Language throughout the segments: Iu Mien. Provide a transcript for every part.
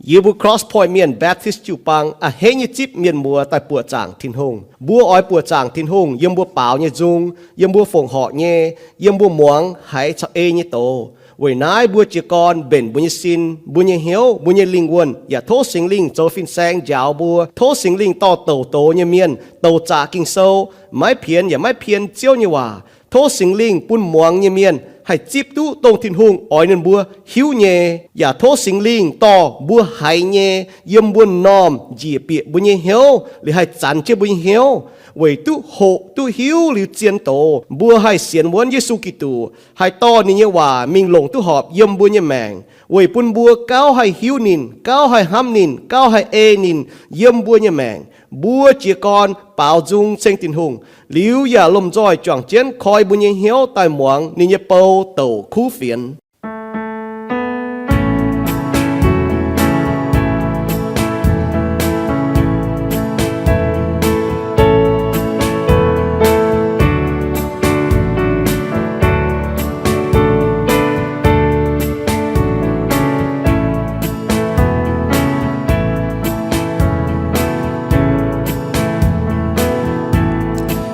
Yie mbuo Cross Point Mienh Baptist jiu-baang a'hneiv nyei zipv mienh muoz daaih buoqc zaangc Tin-Hungh. Mbuo oix buoqc zaangc Tin-Hungh yiem mbuo baaux nyei nzung, yiem mbuo fongc horc nyei, yiem mbuo muangx haiz caux ei nyei doz. Weic naaiv mbuo jiez gorn mbenc mbuo nyei sin, mbuo nyei hnyouv, mbuo nyei lingh wuonh, yaac tov Singx Lingh zoux fin-saeng njaaux mbuo. Tov Singx Lingh dorh douc doz nyei mienh, douc zaqc Ging-Sou, maiv pienx yaac maiv pien Ziouv nyei waac. Tov Singx Lingh bun muangx nyei mienh haih zipv duqv dongh Tin-Hungh oix ninh mbuo hiuv nyei, yaac tov Singx Lingh dorh mbuo haiz nyei yiem mbuo m'normh njiec bieqc mbuo nyei hnyouv, liuz haih zanx jienv mbuo nyei hnyouv, weic duqv hoqc duqv hiuv liuz zien doz, mbuo haih sienx wuonv Yesu Giduc, haih dorh ninh nyei waac mingh longc duqv horpc yiem mbuo nyei maengc, weic bun mbuo gauh haih hiuv ninh, gauh haih hnamv ninh, gauh haih ei ninh yiem mbuo nyei maengc. Mbuo jiez gorn baaux nzung ceng Tin-Hungh, liuz yaac lomh nzoih juangc jienv koi mbuo nyei hnyouv daaih muangx ninh nyei bou douc kuv fienx.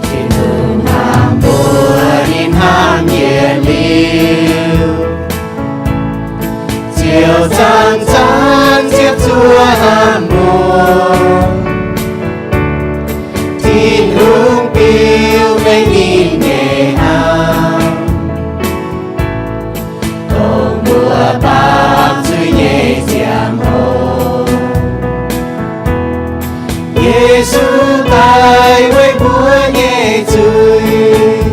Tin-Hungh hnamv mbuo, ninh hnamv yietc liuz, ziouc zanc zanc ziepc zuoqv hnamv mbuo. Tin-Hungh biux mengh ninh nyei hnamv, dongh mbuo baamh zuiz nyei ziangh hoc. Yesu daaih weic mbuo nyei zuiz.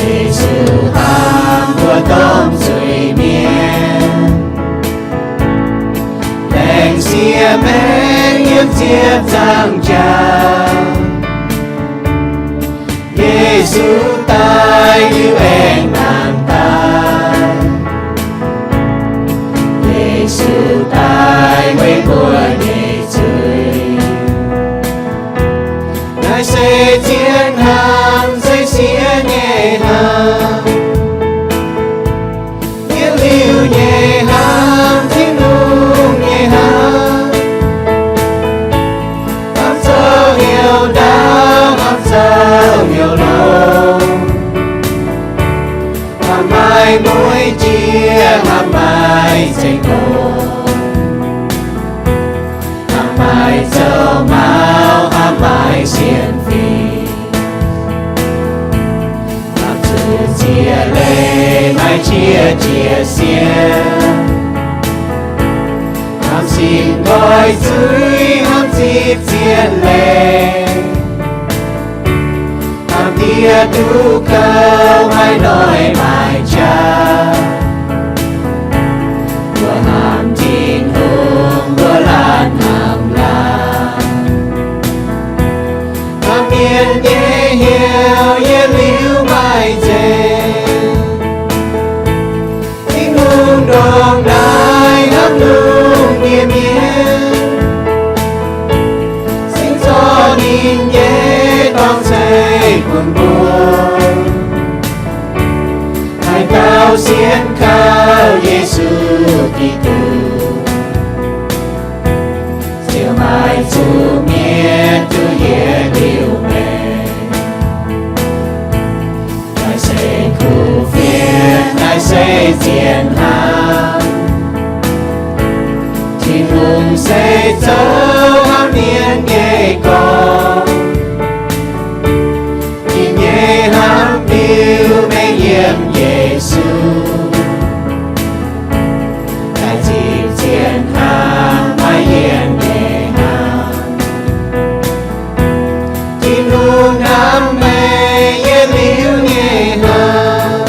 Yesu hnamv mbuo domh zuiz-mienh, laengz sieqv maengh yiem ziepc nzaangc jaax. Yesu daaih liuz aengx nangh daaih. Yesu daaih weic mbuo nyei zuiz. Naaiv se zien hnamv, se siev nyei hnamv. Yietc liuz nyei hnamv, Tin-Hungh nyei hnamv. Hnamv zoux heuc ndaauv, hnamv zoux heuc longx. Hnamv maaih mueic jiex, hnamv maaih ceng-ndoqv. Hnamv maaih zoux maux, hnamv maaih sienx fim. Hnamv zuqc ziex leiz maaih qiex jiez sieqv. Hnamv sin nqoi zuiz, hnamv zipv zien leiz. Hnamv diex duqv kouv, haaix hnoi maaih qaqv. Mbuo hnamv Tin-Hungh, mbuo laanh hnamv laangz. Hnamv mienh nyei hnyouv yietc liuz maaih nzengc. Tin-Hungh ndongc naaiv hnamv lungh ndiev mienh, singx zorqv ninh nyei dorn-ceix bun mbuo, haaix dauh sienx kaux Yesu Giduc, ziouc maaih zuqc mietc duqv yietc liuz maengc. Naaiv se kuv fienx, naaiv se zien hnamv. Tin-Hungh se zoux hnamv mienh nyei gorn. Ninh nyei hnamv liuz mengh yiem Yesu, daaih zipv zien hnamv, maaih yiem nyei hnamv. Tin-Hungh hnamv meih yietc liuz nyei hnamv.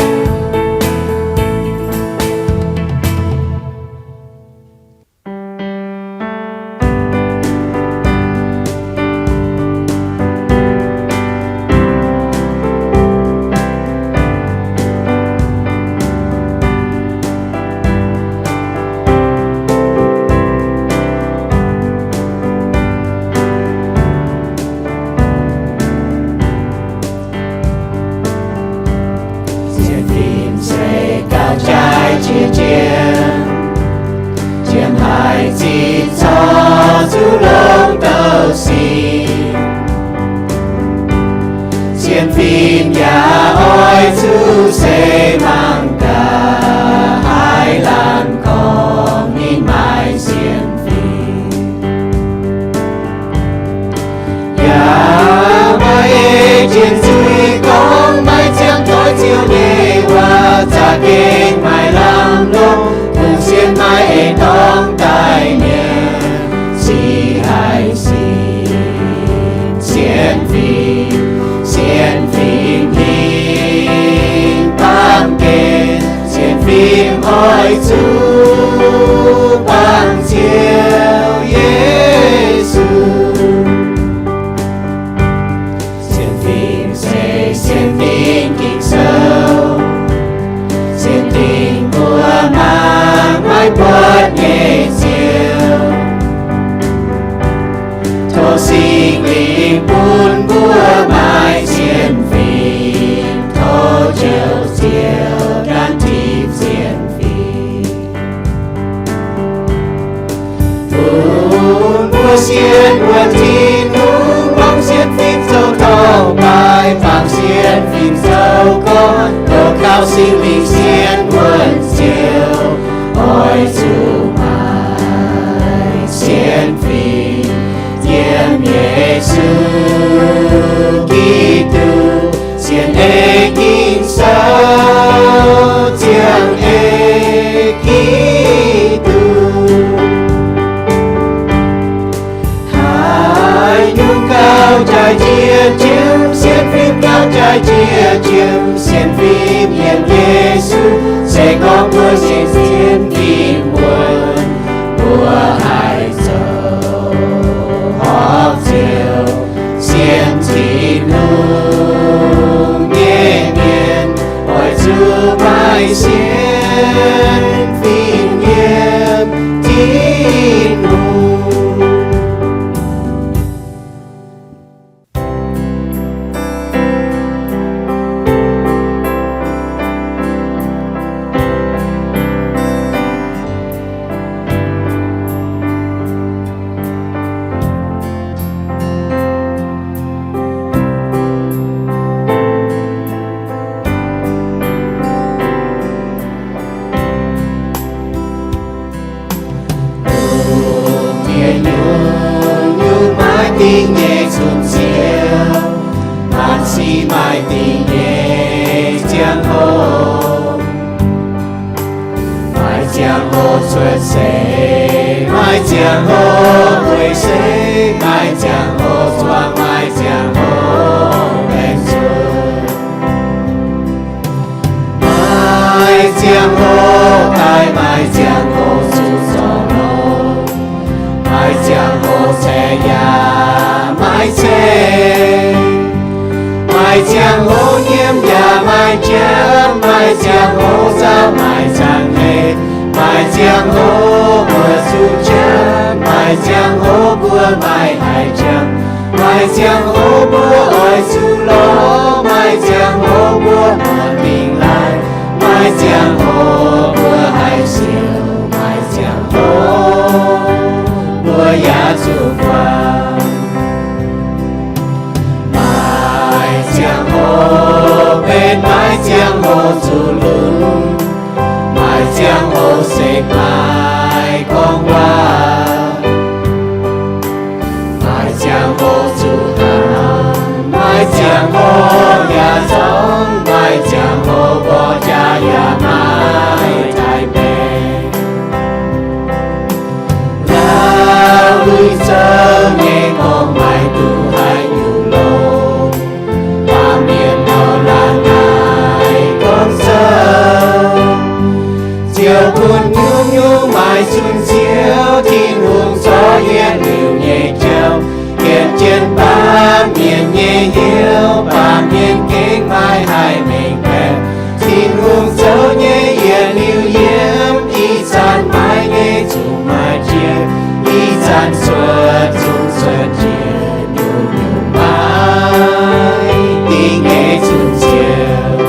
Haih zinh corc zuqc longx douh sic. Sienx fim yaac oix zuqc seix mangc gaax, haih laanh gorngv ninh maaih sienx fim. Yaac maaih ei jiex nzuih gorngv maiv ziangh doix Ziouv nyei waac, za'gengh maaih lamh longc, bungx sienx maaih ei dorngx daaih mienh, ziqc haih sienx sienx fim, sienx fim hingv baamh gen, sienx fim oix zuqc baamh Ziouv Yesu. Sienx fim se sienx fim Ging-Sou, sienx fim mbuo mangc maiv buatc nyei Ziouv. Tov Singx Lingh bun mbuo maaih sienx fim, tov Njoux Ziouv gaanv tipc sienx fim. Bun mbuo sienx wuonc Tin-Hungh, muangx sienx fim zoux taux baaic, baamz sienx fim zoux gorn, doqc gauh Singx Lingh sienx wuonc Ziouv, oix zuqc maaih sienx fim yiem Yesu Giduc, sienx ei Ging-Sou, ziangh ei Giduc. Haaix nyungc gauh jaaix jiex jiem, sienx fim gauh jaaix jiex jiem, sienx fim yiem Yesu, se gorngv mbuo sienx sienx fim wuonc, mbuo haih zoux horpc Ziouv, sienx Tin-Hungh nyei mienh, oix zuqc maaih sienx fim yiem Tin-Hungh. Lungh ndiev nyungc-nyungc maaih dingc nyei zunh Ziouv, maanc sic maaih dingc nyei ziangh hoc. Maaih ziangh hoc cuotv seix, maaih ziangh hoc gueic seix, maaih ziangh hoc zuangx, maaih ziangh hoc baengh zuqc. Maaih ziangh hoc daaih, maaih ziangh hoc zuqc zorc longx, maaih ziangh hoc ceix yaac maiv ceix. Maaih ziangh hoc nyiemv yaac maaih jangv, maaih ziangh hoc zauh maaih zangc heix. Maaih ziangh hoc mbuo zuqc jangv, maaih ziangh hoc mbuo maiv haih jangv. Maaih ziangh hoc mbuo oix zuqc lorz, maaih ziangh hoc mbuo muonc mingh laih. Maaih ziangh hoc mbuo haih siouc, maaih ziangh hoc mbuo yaac zuqc guangc. Maaih ziangh hoc benx, maaih ziangh hoc zuqc lunx, maaih ziangh hoc se maaih gorngv waac. Maaih ziangh hoc zuqc hnaangx, maaih ziangh hoc yaac zorngv, maaih ziangh hoc mborqv jaax yaac maaih daaih baengc. Laauh lui-zoux nyei gorngv maaih duqv haaix nyungc longx, baamh mienh nor laanh naaic gorngv zoux. Ziouv bun nyungc-nyungc maaih zunh Ziouv, Tin-Hungh zorqv yietc liuz nyei jauv, yietc jienv baamh mienh nyei hnyouv, baamh mienh gengh maiv haih mengh baeqc. Tin-Hungh zoux nyei yietc liuz yiem, ih zanc maiv nyei zungv maaih jiex, ih zanc cuotv zungv cuotv jiex, nyungc-nyungc maaih dingc nyei zunh Ziouv.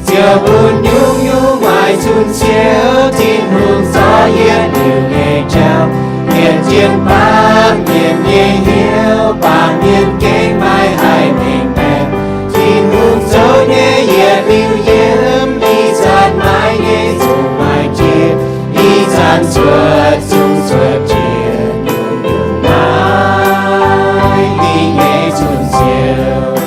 Ziouv bun nyungc-nyungc maaih zunh Ziouv, Tin-Hungh zorqv yietc liuz Mienh baamh mienh nyei hnyouv, baamh mienh gengh maiv haih mengh baeqc. Tin-Hungh zoux nyei yietc liuz yiem, ih zanc maiv nyei zungv maiv jiex, ih zanc cuotv zungv cuotv jiex, nyungc-nyungc maiv dingh nyei zunh siouc.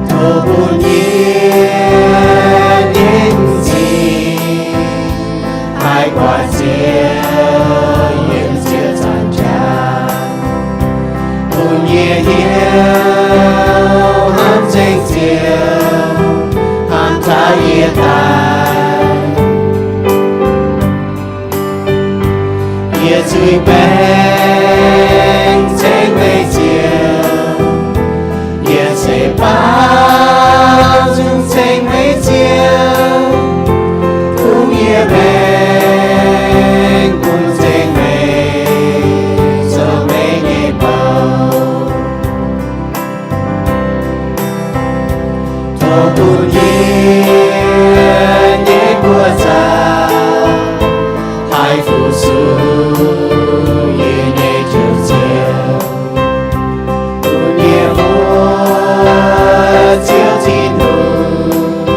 Tov bun yie nyei m'zing haih guaix Ziouv yiem ziepc nzaangc jaax, bun yie hiuv hnamv nzengc Ziouv, hnamv taux yie daaih. Yie zuiz-baengc ceng meih Ziouv, yie seix baaux nzung ceng meih Ziouv, tungx yie mbaengx bun ceng meih zoux meih nyei bou. Tov bun yie nyei buoz-zaux haih fu-sux yie nyei Njoux Ziouv, bun yie mbuo Ziouv Tin-Hungh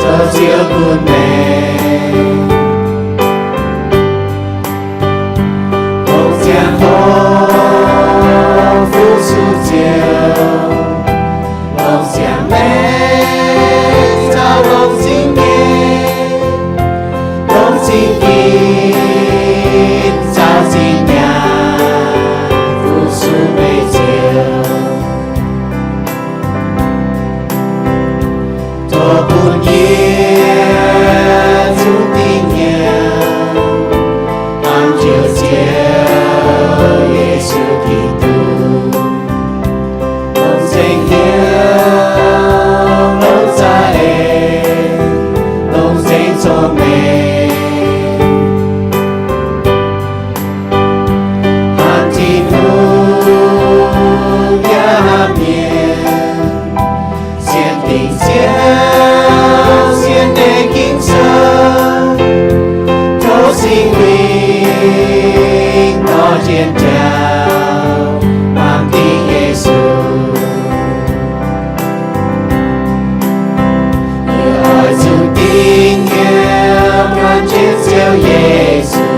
zoux Ziouv bun meih. Longc ziangh hoc fu-sux Ziouv, longc ziangh maengc caux longc zingh nyeic, longc zingh ginv caux zingh nyaanh fu-sux meih Ziouv. Tov bun yie zungv dingh hnyouv hnamv Njoux Ziouv Yesu Giduc, longc zengc hnyouv, longc za'eix, longc zengc cong-mengh. Hnamv Tin-Hungh yaac hnamv mienh, sienx dingc Ziouv, sienx deix Ging-Sou, tov Singx Lingh dorh njien-youh mangc dingc Yesu. Yie oix zuqc dingh hnyouv gan jienv Ziouv Yesu.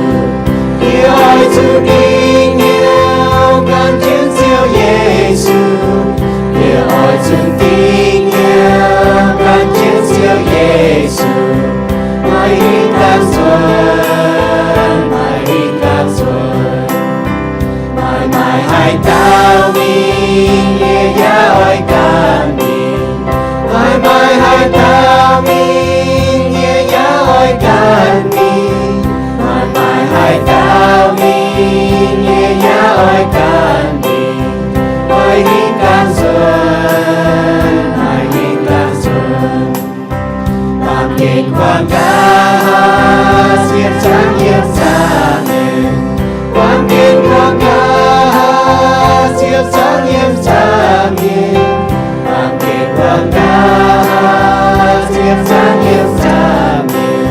Yie oix zuqc dingh hnyouv gan jienv Ziouv Yesu. Yie oix zuqc dingh hnyouv gan jienv Ziouv Yesu. Maaih hingh ganh nzuonx, maaih hingh ganh nzuonx. Maaih maaih haaix dauh mingh, yie yaac oix ganh mingh. Maaih maaih haaix dauh mingh, yie yaac oix ganh mingh. Maaih maaih haaix dauh mingh, yie yaac oix ganh mingh. Maaih hingh ganh nzuonx, maaih hingh ganh nzuonx. Baamh gen kuangx gaax, ziepc zangv yiem zaah mienh. Baamh gen kuangx gaax, ziepc zangv yiem zaah mienh. Baamh gen kuangx gaax, ziepc zangv yiem zaah mienh.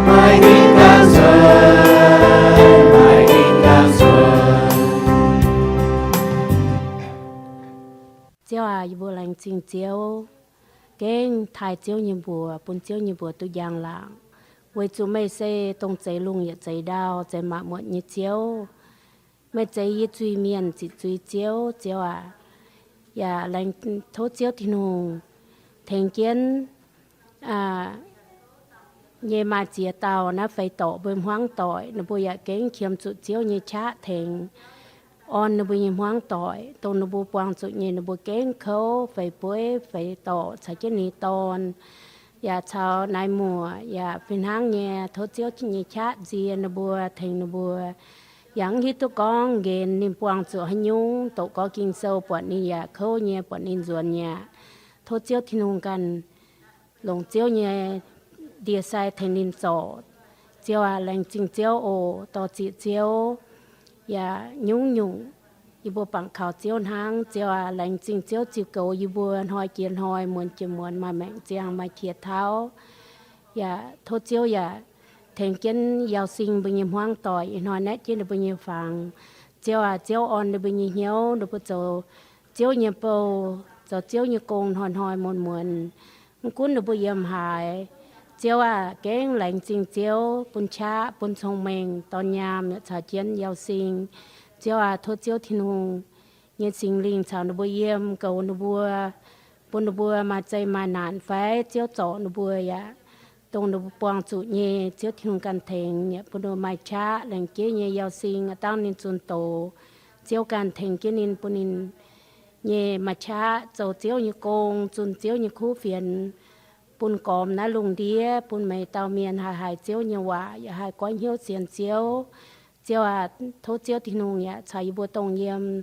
Maaih hingh ganh nzuonx, maaih hingh ganh nzuonx. Ziouv aac, yie mbuo laengz zingh Ziouv, gengh taaih Ziouv nyei mbuox, bun Ziouv nyei mbuox duqv njang-laangc. Weic zuqc meih se dongh zeix lungh yaac zeix ndau, zeix maanc muotc nyei Ziouv. Meih zeix yie zuiz-mienh ziqc zuiz Ziouv, Ziouv aac. Yaac laengz tov Ziouv Tin-Hungh tengx jienv nyei maaih ziex dauh naaiv feix dorc mbuo hmuangv doic, ninh mbuo yaac gengh qiemx zuqc Ziouv nyei qaqv tengx orn ninh mbuo nyei hmuangv doic, dongh ninh mbuo buangh zuqc nyei ninh mbuo gengh kouv feix bueiv feix dorc caux jienv ninh dorn, yaac caux naaiv muoc, yaac fih hnangv nyei tov Ziouv nyei qaqv nzie ninh mbuo, tengx ninh mbuo, Yaac mv hiuv duqv gorngv nqenx ninh buangh zuqc haaix nyungc, doqc gorx Ging-Sou buatc ninh yaac kouv nyei, buatc ninh nzuonx nyei aqv. Tov Ziouv Tin-Hungh ganh longc Ziouv nyei ndie-sai tengx ninh zorc. Ziouv aac, laengz zingh Ziouv oc. Dor-ziec Ziouv, yaac nyungc-nyungc yie mbuo bangc kaux Ziouv hnangv. Ziouv aac, laengz zingh Ziouv ziux goux yie mbuo hnoi jiex hnoi, muonz jiex muonz, maaih maengc ziangh, maaih qiex tauv. Yaac tov Ziouv yaac tengx jienv Yauh Sing mbuo nyei hmuangv doic, ih hnoi naeqv jienv ninh mbuo nyei fangx. Ziouv aac, Ziouv orn ninh mbuo nyei hnyouv, ninh mbuo zoux Ziouv nyei bou, zoux Ziouv nyei gong hnoi-hnoi muonz-muonz. Mv gunv ninh mbuo yiem haaix, Ziouv aac, gengh laengz zingh Ziouv bun qaqv, bun cong-mengh, dorn nyaam yaac caux jienv Yauh Sing. Ziouv aac, tov Ziouv Tin-Hungh nyei Singx Lingh caux ninh mbuo yiem, goux ninh mbuo, bun ninh mbuo maaih zeqc maaih naanc fai Ziouv zorc ninh mbuo yaac dongh ninh mbuo buangh zuqc nyei, Ziouv Tin-Hungh ganh tengx, yaac bun ninh mbuo maaih qaqv. Laengz jeiv nyei Yauh Sing, aav dangh ninh zunh doz, Ziouv ganh tengx jienv ninh, bun ninh nyei maaih qaqv zoux Ziouv nyei gong, zunh Ziouv nyei kuv fienx, bun gormx naaiv lungh ndiev, bun meih dauh mienh haih haiz Ziouv nyei waac, yaac haih goiv hnyouv sienx Ziouv. Ziouv aac, tov Ziouv Tin-Hungh yaac caux yie mbuo dongh yiem,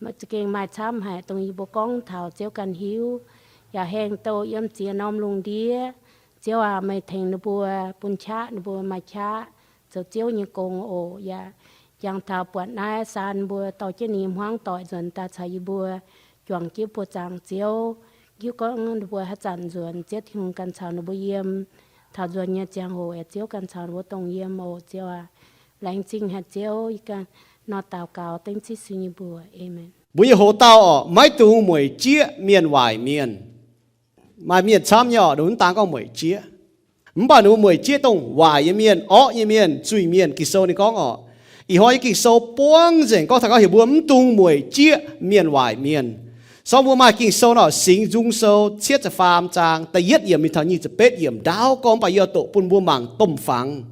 za'gengh maaih camv haic dongh yie mbuo gorngv taux Ziouv ganh hiuv, yaac haengh douh yiem ziex norm lungh ndiev. Ziouv aac, meih tengx ninh mbuo, bun qaqv ninh mbuo maaih qaqv zoux Ziouv nyei gong oc. Yaac jangx taux buatc naaiv saan mbuo dorh jienv ninh nyei hmuangv doic nzuonx daaih caux yie mbuo juangc jienv buoz-zaangc Ziouv. Hiuv gorngv ninh mbuo haaix zanc nzuonx, Ziouv Tin-Hungh ganh caux ninh mbuo yiem. Taux nzuonx nyei ziangh hoc aeqv, Ziouv ganh caux ninh mbuo dongh yiem oc. Ziouv aac, laengz zingh haic Ziouv. Yie ganh nor daux gaux dengv Ziouv Yesu nyei mbuox. Aamen. Mbuo nyei hoc-dauh orqc, maiv dungx mueic jieqv mienh waaic mienh. Maaih mienh camv nyei orqc, ninh mv daan gorngv mueic jieqv, mv baac ninh mbuo mueic jieqv dongh waaic nyei mienh, orqv nyei mienh, zuiz-mienh. Ging-Sou ninh gorngv orqc, ih hnoi nyei Ging-Sou buangv nzengc gorngv taux gorngv heuc mbuo mv dungx mueic jieqv mienh waaic mienh. Sorng mbuo maaih Ging-Sou nor, Singx Nzung Sou cietv ziepc faam zaang da'yietv yiemc mingh taux nyic ziepc betv yiemc, ndaauv gorngv, mv baac yie oix doqc bun mbuo mangc domh fangx.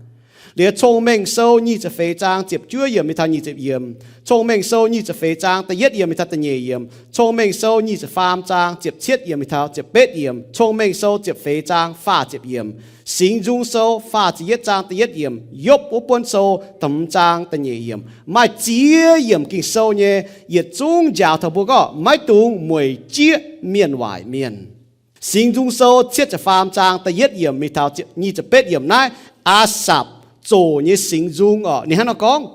Liuz Cong-Mengh Sou nyic ziepc feix zaang ziepc juov yiemc mingh taux nyic ziepc yiemc, Cong-Mengh Sou nyic ziepc feix zaang da'yietv yiemc mingh taux da'nyeic yiemc, Cong-Mengh Sou nyic ziepc faam zaang ziepc cietv yiemc mingh taux ziepc betv yiemc, Cong-Mengh Sou ziepc feix zaang faah ziepc yiemc, Singx Nzung Sou faah ziepc yietv zaang da'yietv yiemc, Yopv wuov buonv sou da'hmz zaang da'nyeic yiemc. Maaih ziex yiemc Ging-Sou nyei yietc zungv njaaux taux mbuo gorngv maiv dungx mueic jieqv mienh waaic mienh. Singx Nzung Sou cietv ziepc faam zaang da'yietv yiemc mingh taux nyic ziepc betv yiemc naaiv, Aa^sapc zoc nyei Singx Nzung orqc, ninh hnangv nor gorngv,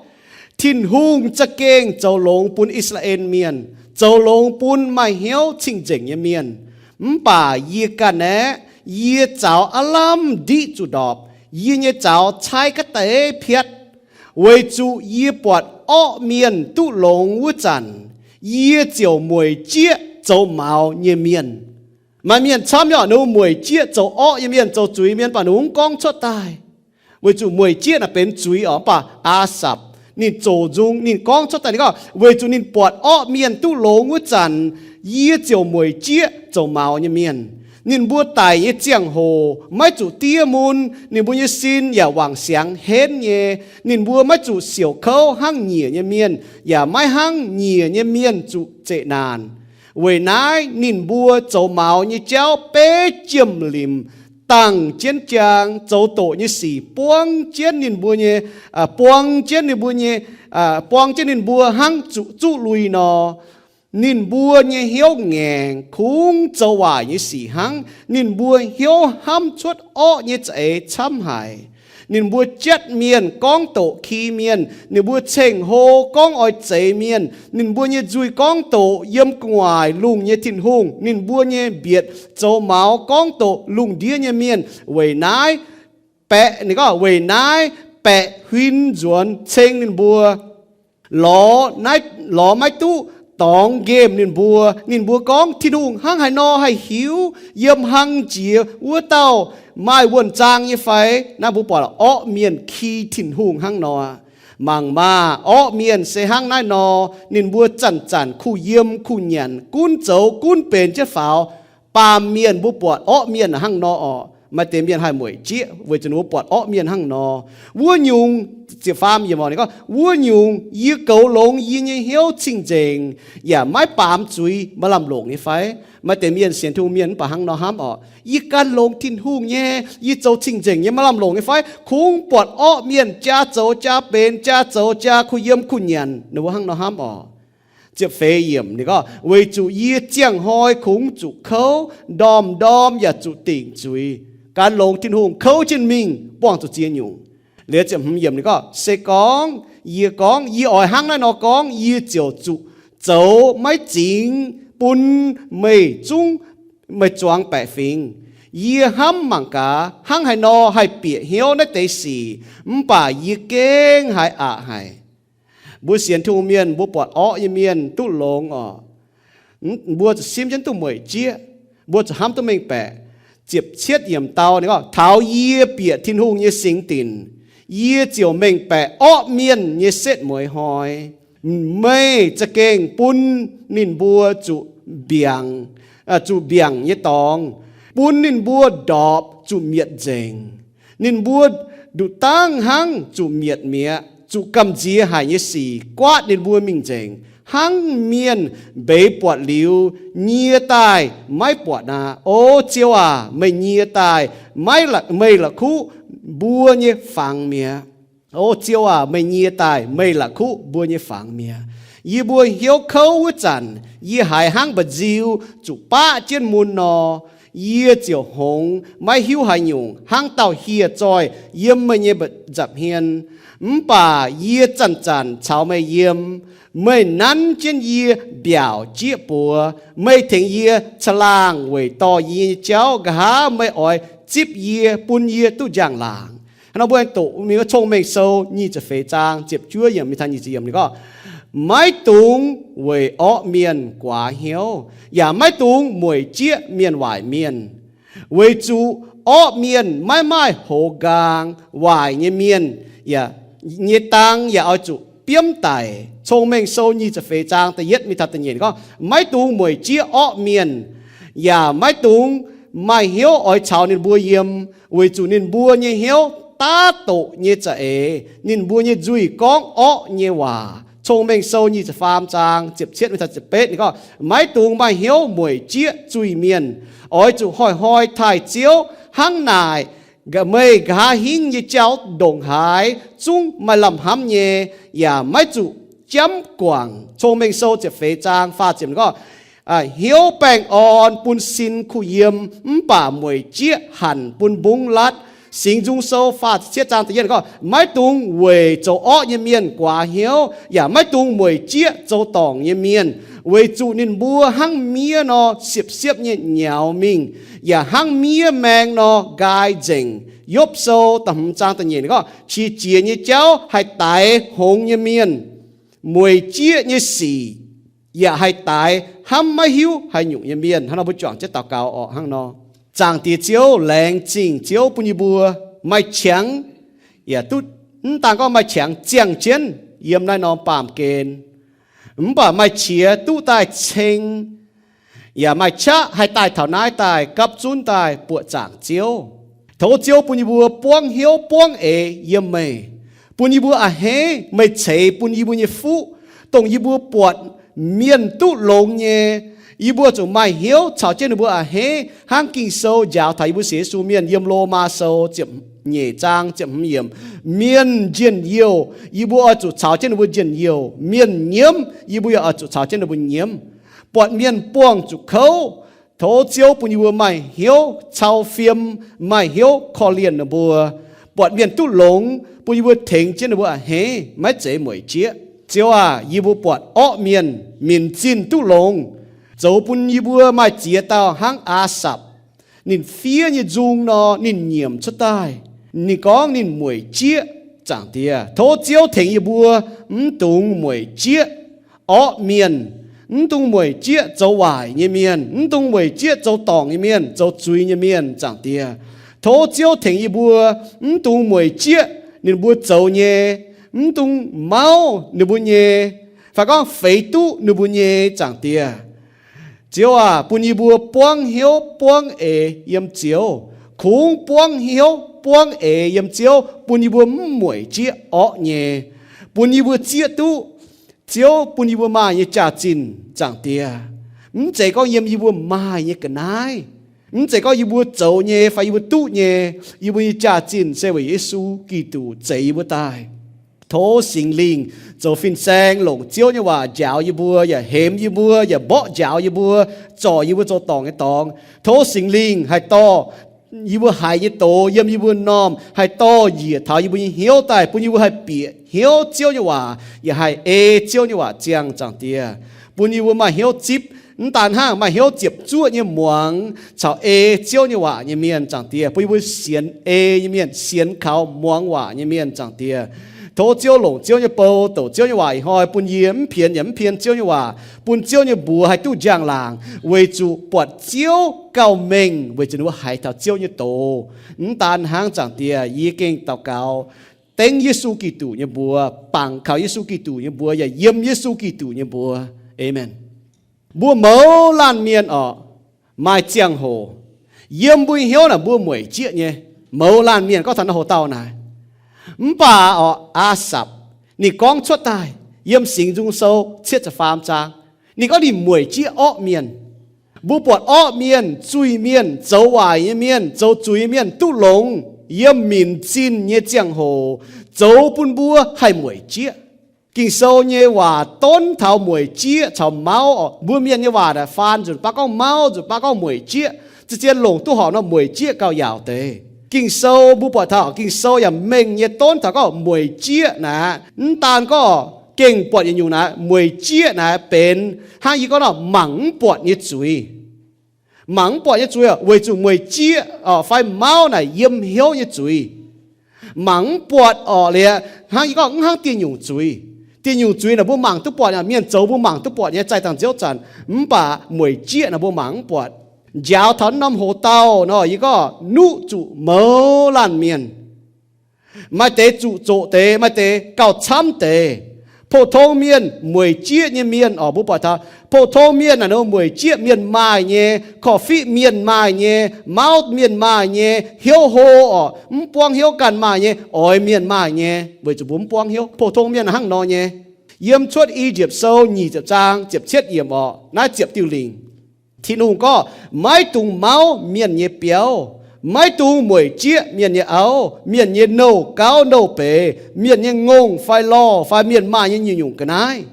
Tin-Hungh za'gengh zoux longx bun I^saa^laa^en Mienh, zoux longx bun maaih hnyouv cing-nzengc nyei mienh. Mv baac yie ganh aeqv, yie zaux aav lamh ndiqv zuqc ndorpc, yie nyei zaux caaiv ga'deix piatv, weic zuqc yie buatc orqv mienh duqv longx wuov zanc, yie ziouc mueic jieqv zoux maux nyei mienh. Maaih mienh camv nyei orqc, ninh mbuo mueic jieqv zoux orqv nyei mienh, zoux zuiz mienh, mv baac ninh mv gorngv cuotv daaih, weic zuqc mueic jieqv naaic benx zuiz orqc. Mv baac Aa^sapc ninh zoc nzung, ninh gorngv cuotv daaih, ninh gorngv, weic zuqc ninh buatc orqv mienh duqv longx wuov zanc, yie ziouc mueic jieqv zoux maux nyei mienh. Ninh mbuo daic nyei ziangh hoc maiv zuqc diev mun, ninh mbuo nyei sin yaac wangc siangx henv nyei. Ninh mbuo maiv zuqc siouc kouv hnangv nyiec nyei mienh, yaac maiv hnangv nyiec nyei mienh zuqc zeqc naanc. Weic naaiv ninh mbuo zoux maux nyei jauv beiv jiem-limc, dangh jienv jaang, zoux doqc nyei sic buang jienv ninh mbuo nyei, buang jienv ninh mbuo nyei, buang jienv ninh mbuo hnangv zuqc zuqv lui nor. Ninh mbuo nyei hnyouv ngaengc, kungx zoux waaic nyei sic hnangv. Ninh mbuo hnyouv hnamv cuotv orqv nyei za'eix camv haic. Ninh mbuo jatv mienh, gorngv doqc ki mienh. Ninh mbuo ceng-hlo, gorngv oix zeix mienh. Ninh mbuo nyei nzuih gorngv doqc yiem gu'nguaaic lungh nyei Tin-Hungh. Ninh mbuo nyei mbietc zoux maux gorngv doqc lungh ndiev nyei mienh. Weic naaiv baeqc, ninh gorngv, weic naaiv baeqc huin nzuonx ceng ninh mbuo. Lorz naaiv, lorz maiv duqv dorngx nqemh ninh mbuo. Ninh mbuo gorngv, Tin-Hungh hnangv haaix nor haih hiuv yiem hlang jiex wuov dauh maaih wuonh zaang nyei fai? Naaiv mbuo buatc orqv mienh ki Tin-Hungh hnangv nor. Mangc maah, orqv mienh se hnangv naaiv nor. Ninh mbuo zanc-zanc kuh yiem kuh nyanc, gunv zoux gunv benx jienv faaux. Baamh mienh mbuo buatc orqv mienh hnangv nor orqc. Maaih deix mienh haih mueic jieqv weic zuqc ninh mbuo buatc orqv mienh hnangv nor. Wuov nyungc, ziepc faam yiemc oc, ninh gorngv, wuov nyungc yie goux longx yie nyei hnyouv cing-nzengc, yaac maiv baamz zuiz maaih lamh longc nyei fai? Maaih deix mienh sienx Tin-Hungh mienh mv baac hnangv nor hnamv oc, yie gan longx Tin-Hungh nyei, yie zoux cing-nzengc nyei, maaih lamh longc nyei fai? Kungx buatc orqv mienh jaa zoux jaa benx, jaa zoux jaa kuh yiem kuh nyanc, ninh mbuo hnangv nor hnamv oc. Ziepc feix yiemc ninh gorngv, weic zuqc yie ziangh hnoi kungx zuqc kouv, ndorm-ndorm yaac zuqc dingc zuiz. Gan longx Tin-Hungh kouv jienv mingh buangh zuqc ziex nyungc. Liuz ziepc hmz yiemc ninh gorngv, se gorngv yie gorngv, yie oix hnangv naaiv nor gorngv, yie ziouc zuqc zoux maiv zingx bun meih zungv, meih zuangx baeqc fingx. Yie hnamv mangc gaax hnangv haaix nor haih bieqc hnyouv naaiv deix sic, mv baac yie gengh haiz aqc haic. Mbuo sienx Tin-Hungh mienh, mbuo buatc orqv nyei mienh duqv longx oc, mbuo zuqc simv jienv duqv mueic jieqv, mbuo zuqc hnamv duqv mengh baeqc. Ziepc cietv yiemc dau ninh gorngv, taux yie bieqc Tin-Hungh nyei singx dinc, yie ziouc mengh baeqc orqv mienh nyei setv mueiz hnoi. Meih za'gengh bun ninh mbuo zuqc mbiaangc, zuqc mbiaangc nyei dorngx, bun ninh mbuo ndorpc zuqc mietc nzengc. Ninh mbuo nduqc dangv hnangv zuqc mietc mi'aqv. Zuqc gamh nziex haic nyei sic guaatv ninh mbuo mingh nzengc, hnangv mienh mbeix buatc liuz nyie daaih maiv buatc aqv. O Ziouv aac, meih nyie daaih, meih la'kuqv mbuo nyei fangx mi'aqv. O Ziouv aac, meih nyie daaih, meih la'kuqv mbuo nyei fangx mi'aqv. Yie mbuo hnyouv kouv wuov zanc, yie haiz hnangv mba'nziu zuqc baqv jienv mun nor. Yie ziouc hngongx maiv hiuv haaix nyungc, hnangv dauh hieh zoih yiem meih nyei nza'hmien. Mv baac yie zanc-zanc caux meih yiem. Meih nanv jienv yie mbiaauc jieqv buoz. Meih tengx yie caangh laangh weic dorh yie nyei jauv. Nqa'haav meih oix zipv yie, bun yie duqv njang-laangc. Hnangv nor mbuo aengx doqc mingh wuov Cong-Mengh Sou nyic ziepc feix zaang ziepc juov yiemc mingh taux nyic ziepc yiemc ninh gorngv, maiv dungx weic orqv mienh guaax hnyouv, yaac maiv dungx mueic jieqv mienh waaic mienh. Weic zuqc orqv mienh maiv maaih hoz nqaang, waaic nyei mienh yaac nyei dang yaac oix zuqc biomv daic. Cong-Mengh Sou nyic ziepc feix zaang da'yietv mingh taux da'nyeic gorngv, maiv dungx mueic jieqv orqv mienh, yaac maiv dungx maaih hnyouv oix caux ninh mbuo yiem, weic zuqc ninh mbuo nyei hnyouv daav doqc nyei za'eix, ninh mbuo nyei nzuih gorngv orqv nyei waac. Cong-Mengh Sou nyic ziepc faam zaang ziepc cietv mingh taux ziepc betv ninh gorngv, maiv dungx maaih hnyouv mueic jieqv zuiz-mienh. Oix zuqc hnoi-hnoi taaih Ziouv. Hnangv naaic, meih nqa'haav hingv nyei jauv ndongc haaix zungv maaih lamh hnamv nyei, yaac maiv zuqc jamv guangc. Cong-Mengh Sou ziepc feix zaang faah ziepc gorngv, hnyouv baengh orn bun sin kuh yiem, mv baac mueic jieqv hanc bun mbungv latv. Singx Nzung Sou faah ziepc cietv zaang da'yietv gorngv, maiv dungx weic zoux orqv nyei mienh guaax hnyouv, yaac maiv dungx mueic jieqv zoux dorngc nyei mienh, weic zuqc ninh mbuo hnangv miev nor siepv-siepv nyei nyaux mingh, yaac hnangv miev maeng nor nqaai nzengc. Yopv Sou da'hmz zaang da'nyeic gorngv, qiex jiez nyei jauv haih daix hngongx nyei mienh, mueic jieqv nyei sic yaac haih daix hnamv maiv hiuv haaix nyungc nyei mienh. Hnangv nor mbuo juangc jienv daux gaux orqc hnangv nor. Zaangc Diex Ziouv, laengz zingh Ziouv bun yie mbuo maaih qangx, yaac duqv, mv daan gorngv maaih qangx ziangh jienv yiem naaiv norm baamh gen, mv baac maaih qiex duqv daaih ceng, yaac maaih qaqv haih daaih taux naaiv daaih gapv zunv daaih buoqc zaangc Ziouv. Tov Ziouv bun yie mbuo buangv hnyouv buangv eix yiem meih, bun yie mbuo a'hneiv meih ceix bun yie mbuo nyei fuqv, dongh yie mbuo buatc mienh duqv longx nyei, yie mbuo zuqc maaih hnyouv caux jienv ninh mbuo a'hneiv, hnangv Ging-Sou njaaux taux yie mbuo sienx Yesu mienh yiem Lomaa Sou ziepc nyeic zaang ziepc hmz yiemc, mienh njien-youh, yie mbuo oix zuqc caux jienv ninh mbuo njien-youh, mienh nyiemv, yie mbuo yaac oix zuqc caux jienv ninh mbuo nyiemv. Buatc mienh buangh zuqc kouv, tov Ziouv bun yie mbuo maaih hnyouv cau fiem, maaih hnyouv korv-lienh ninh mbuo. Buatc mienh duqv longx, bun yie mbuo tengx jienv ninh mbuo a'hneiv, maiv zeiz mueic jieqv. Ziouv aac, yie mbuo buatc orqv mienh minc zinh duqv longx, zoux bun yie mbuo maaih ziex dauh hnangv Aasapc. Ninh fiev nyei nzung nor, ninh nyiemc cuotv daaih. Ninh gorngv ninh mueic jieqv. Zaangc Diex, tov Ziouv tengx yie mbuo mv dungx mueic jieqv orqv mienh, mv dungx mueic jieqv zoux waaic nyei mienh, mv dungx mueic jieqv zoux dorngc nyei mienh, zoux zuiz nyei mienh. Zaangc Diex, tov Ziouv tengx yie mbuo mv dungx mueic jieqv ninh mbuo zoux nyei, mv dungx mauv ninh mbuo nyei, fai gorngv feix duqv ninh mbuo nyei. Zaangc Diex, Ziouv aac, bun yie mbuo buangv hnyouv buangv eix yiem Ziouv, Kungx buangv hnyouv buangv eix yiem Ziouv bun yie mbuo mv mueic jieqv orqv nyei, bun yie mbuo zieqv duqv Ziouv bun yie mbuo maaih nyei jaax-zinh, Zaangc Diex. Mv zeiz gorngv yiem yie mbuo maaih nyei ga'naaiv, mv zeiz gorngv yie mbuo zoux nyei fai yie mbuo duqv nyei. Yie mbuo nyei jaax-zinh se weic Yesu Giduc zeix yie mbuo daaih. Tov Singx Lingh zoux fin-saeng longc Ziouv nyei waac njaaux yie mbuo, yaac hemx yie mbuo, yaac mborqv njaaux yie mbuo, zorc yie mbuo zoux dorngc nyei dorngx. Tov Singx Lingh haih dorh yie mbuo haiz nyei doz yiem yie mbuo m'normh haih dorh njiec taux yie mbuo nyei hnyouv daaih, bun yie mbuo haih bieqc hnyouv Ziouv nyei waac, yaac haih ei Ziouv nyei waac ziangh, Zaangc Diex. Bun yie mbuo maaih hnyouv zipv, mv daan hnangv, maaih hnyouv ziepc zuoqv nyei muangx caux ei Ziouv nyei waac nyei mienh, Zaangc Diex. Bun yie mbuo sienx ei nyei mienh, sienx kaux muangx waac nyei mienh, Zaangc Diex. Tov Ziouv longc Ziouv nyei bou douc Ziouv nyei waac ih hnoi bun yie mv pien yaac mv pien Ziouv nyei waac, bun Ziouv nyei mbuox haih duqv njang-laangc, weic zuqc buatc Ziouv gauh mengh weic zuqc ninh mbuo haiz taux Ziouv nyei doz. Mv daan hnangv, Zaangc Diex, yie gengh daux gaux dengv Yesu Giduc nyei mbuox, bangc kaux Yesu Giduc nyei mbuox, yaac yiem Yesu Giduc nyei mbuox. Aamen. Mbuo mouz laanh mienh orqc, maaih ziangh hoc yiem mbuo nyei hnyouv naaic mbuo mueic jieqv nyei. Mouz laanh mienh gorngv taux naaiv hoc-dauh naaic. Mv baac orqc, Aasapc ninh gorngv cuotv daaih yiem Singx Nzung Sou cietv ziepc faam zaang. Ninh gorngv ninh mueic jieqv orqv mienh. Mbuo buatc orqv mienh, zuiz-mienh, zoux waaic nyei mienh, zoux zuiz nyei mienh duqv longx yiem minc zinh nyei ziangh hoc zoux bun mbuo haih mueic jieqv. Ging-Sou nyei waac donv taux mueic jieqv caux mauv orqc. Mbuo mienh nyei waac naaic faan nzunc baav gorngv mauv, nzunc baav gorngv mueic jieqv. Zien-zien longc duqv horpc nor mueic jieqv gauh yaauc deix. Ging-Sou mbuo buatc taux Ging-Sou yaac mengh nyei donv taux gorngv mueic jieqv naaic, mv daan gorngv gengh buatc yietc nyungc naaic, mueic jieqv naaic benx hnangv yie gorngv nor mangc mv buatc nyei zuiz. Mangc mv buatc nyei zuiz orqc, weic zuqc mueic jieqv orqc fai mauv naaic yiem hnyouv nyei zuiz. Mangc mv buatc orqc liuz hnangv yie gorngv mv hnangv dieh nyungc zuiz. Dieh nyungc zuiz naaic mbuo mangc duqv buatc, mienh zoux mbuo mangc duqv buatc nyei, zaih dangh nziouv zanc. Mv baac mueic jieqv naaic mbuo mangc mv buatc. Njaaux taux naaiv norm hoc-dauh nor, yie gorngv nuqv zuqc mouz laanh mienh. Maaih deix zuqc zoqc deix, maaih deix gauh camv deix. Pou-tong mienh, mueic jieqv nyei mienh orqc, mbuo buatc taux pou-tong mienh naaic nor mueic jieqv mienh maaih nyei, korv-fiqv mienh maaih nyei, mauv mienh maaih nyei, hnyouv hlo orqc, mv buangv hnyouv ganh maaih nyei, oix mienh maaih nyei, weic zuqc mbuo mv buangv hnyouv. Pou-tong mienh hnangv nor nyei. Yiem Cuotv I^yipv Sou nyic ziepc zaang ziepc cietv yiemc orqc, naaiv ziepc diuh lingc. Tin-Hungh gorngv, maiv dungx mauv mienh nyei biauv, maiv dungx mueic jieqv mienh nyei auv, mienh nyei nouh gauv nouh beiz, mienh nyei ngongh fai lorh fai mienh maaih nyei nyungc-nyungc ga'naaiv.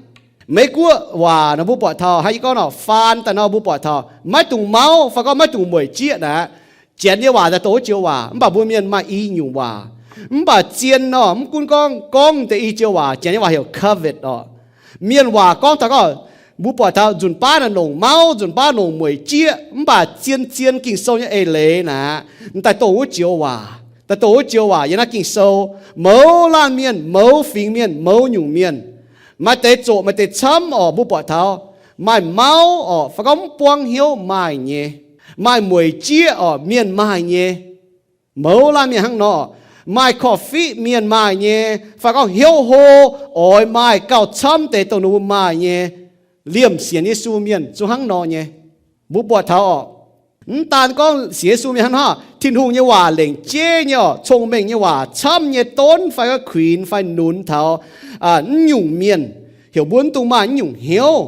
Meiv Guoqv waac nor mbuo buatc taux, hnangv yie gorngv nor, faan daaih nor mbuo buatc taux maiv dungx mauv fai gorngv maiv dungx mueic jieqv naaic, Janx nyei waac daaih dongh wuov joux waac, mv baac mbuo mienh maaih i nyungc waac. Mv baac zien nor, mv gunv gorngv, gorngv deix i joux waac, Janx nyei waac heuc covet orqc. Mienh waac gorngv taux gorngv, mbuo buatc taux nzunc baav naaic longc mauv, nzunc baav longc mueic jieqv, mv baac zien-zien Ging-Sou nyei eix leiz naaic, daaih dongh wuov joux waac, daaih dongh wuov joux waac yiem naaiv Ging-Sou. Mouz laanh mienh, mouz fingx mienh, mouz nyungc mienh, maaih deix zoqc maaih deix camv orqc, mbuo buatc taux maaih mauv orqc, fai gorngv mv buangv hnyouv maaih nyei, maaih mueic jieqv orqc, mienh maaih nyei. Mouz laanh mienh hnangv nor, maaih korv-fiqv mienh maaih nyei, fai gorngv hnyouv hlo, oix maaih gauh camv deix dongh ninh mbuo maaih nyei. Liemh sienx Yesu mienh zungv hnangv nor nyei. Mbuo buatc taux orqc, mv daan gorngv sienx Yesu mienh hnangv nor, Tin-Hungh nyei waac lengc jeiv nyei orqc, cong-mengh nyei waac camv nyei donv fai gorngv kuinx fai nunx taux mv nyungc mienh, heuc mbuo mv dungx maaih mv nyungc hnyouv.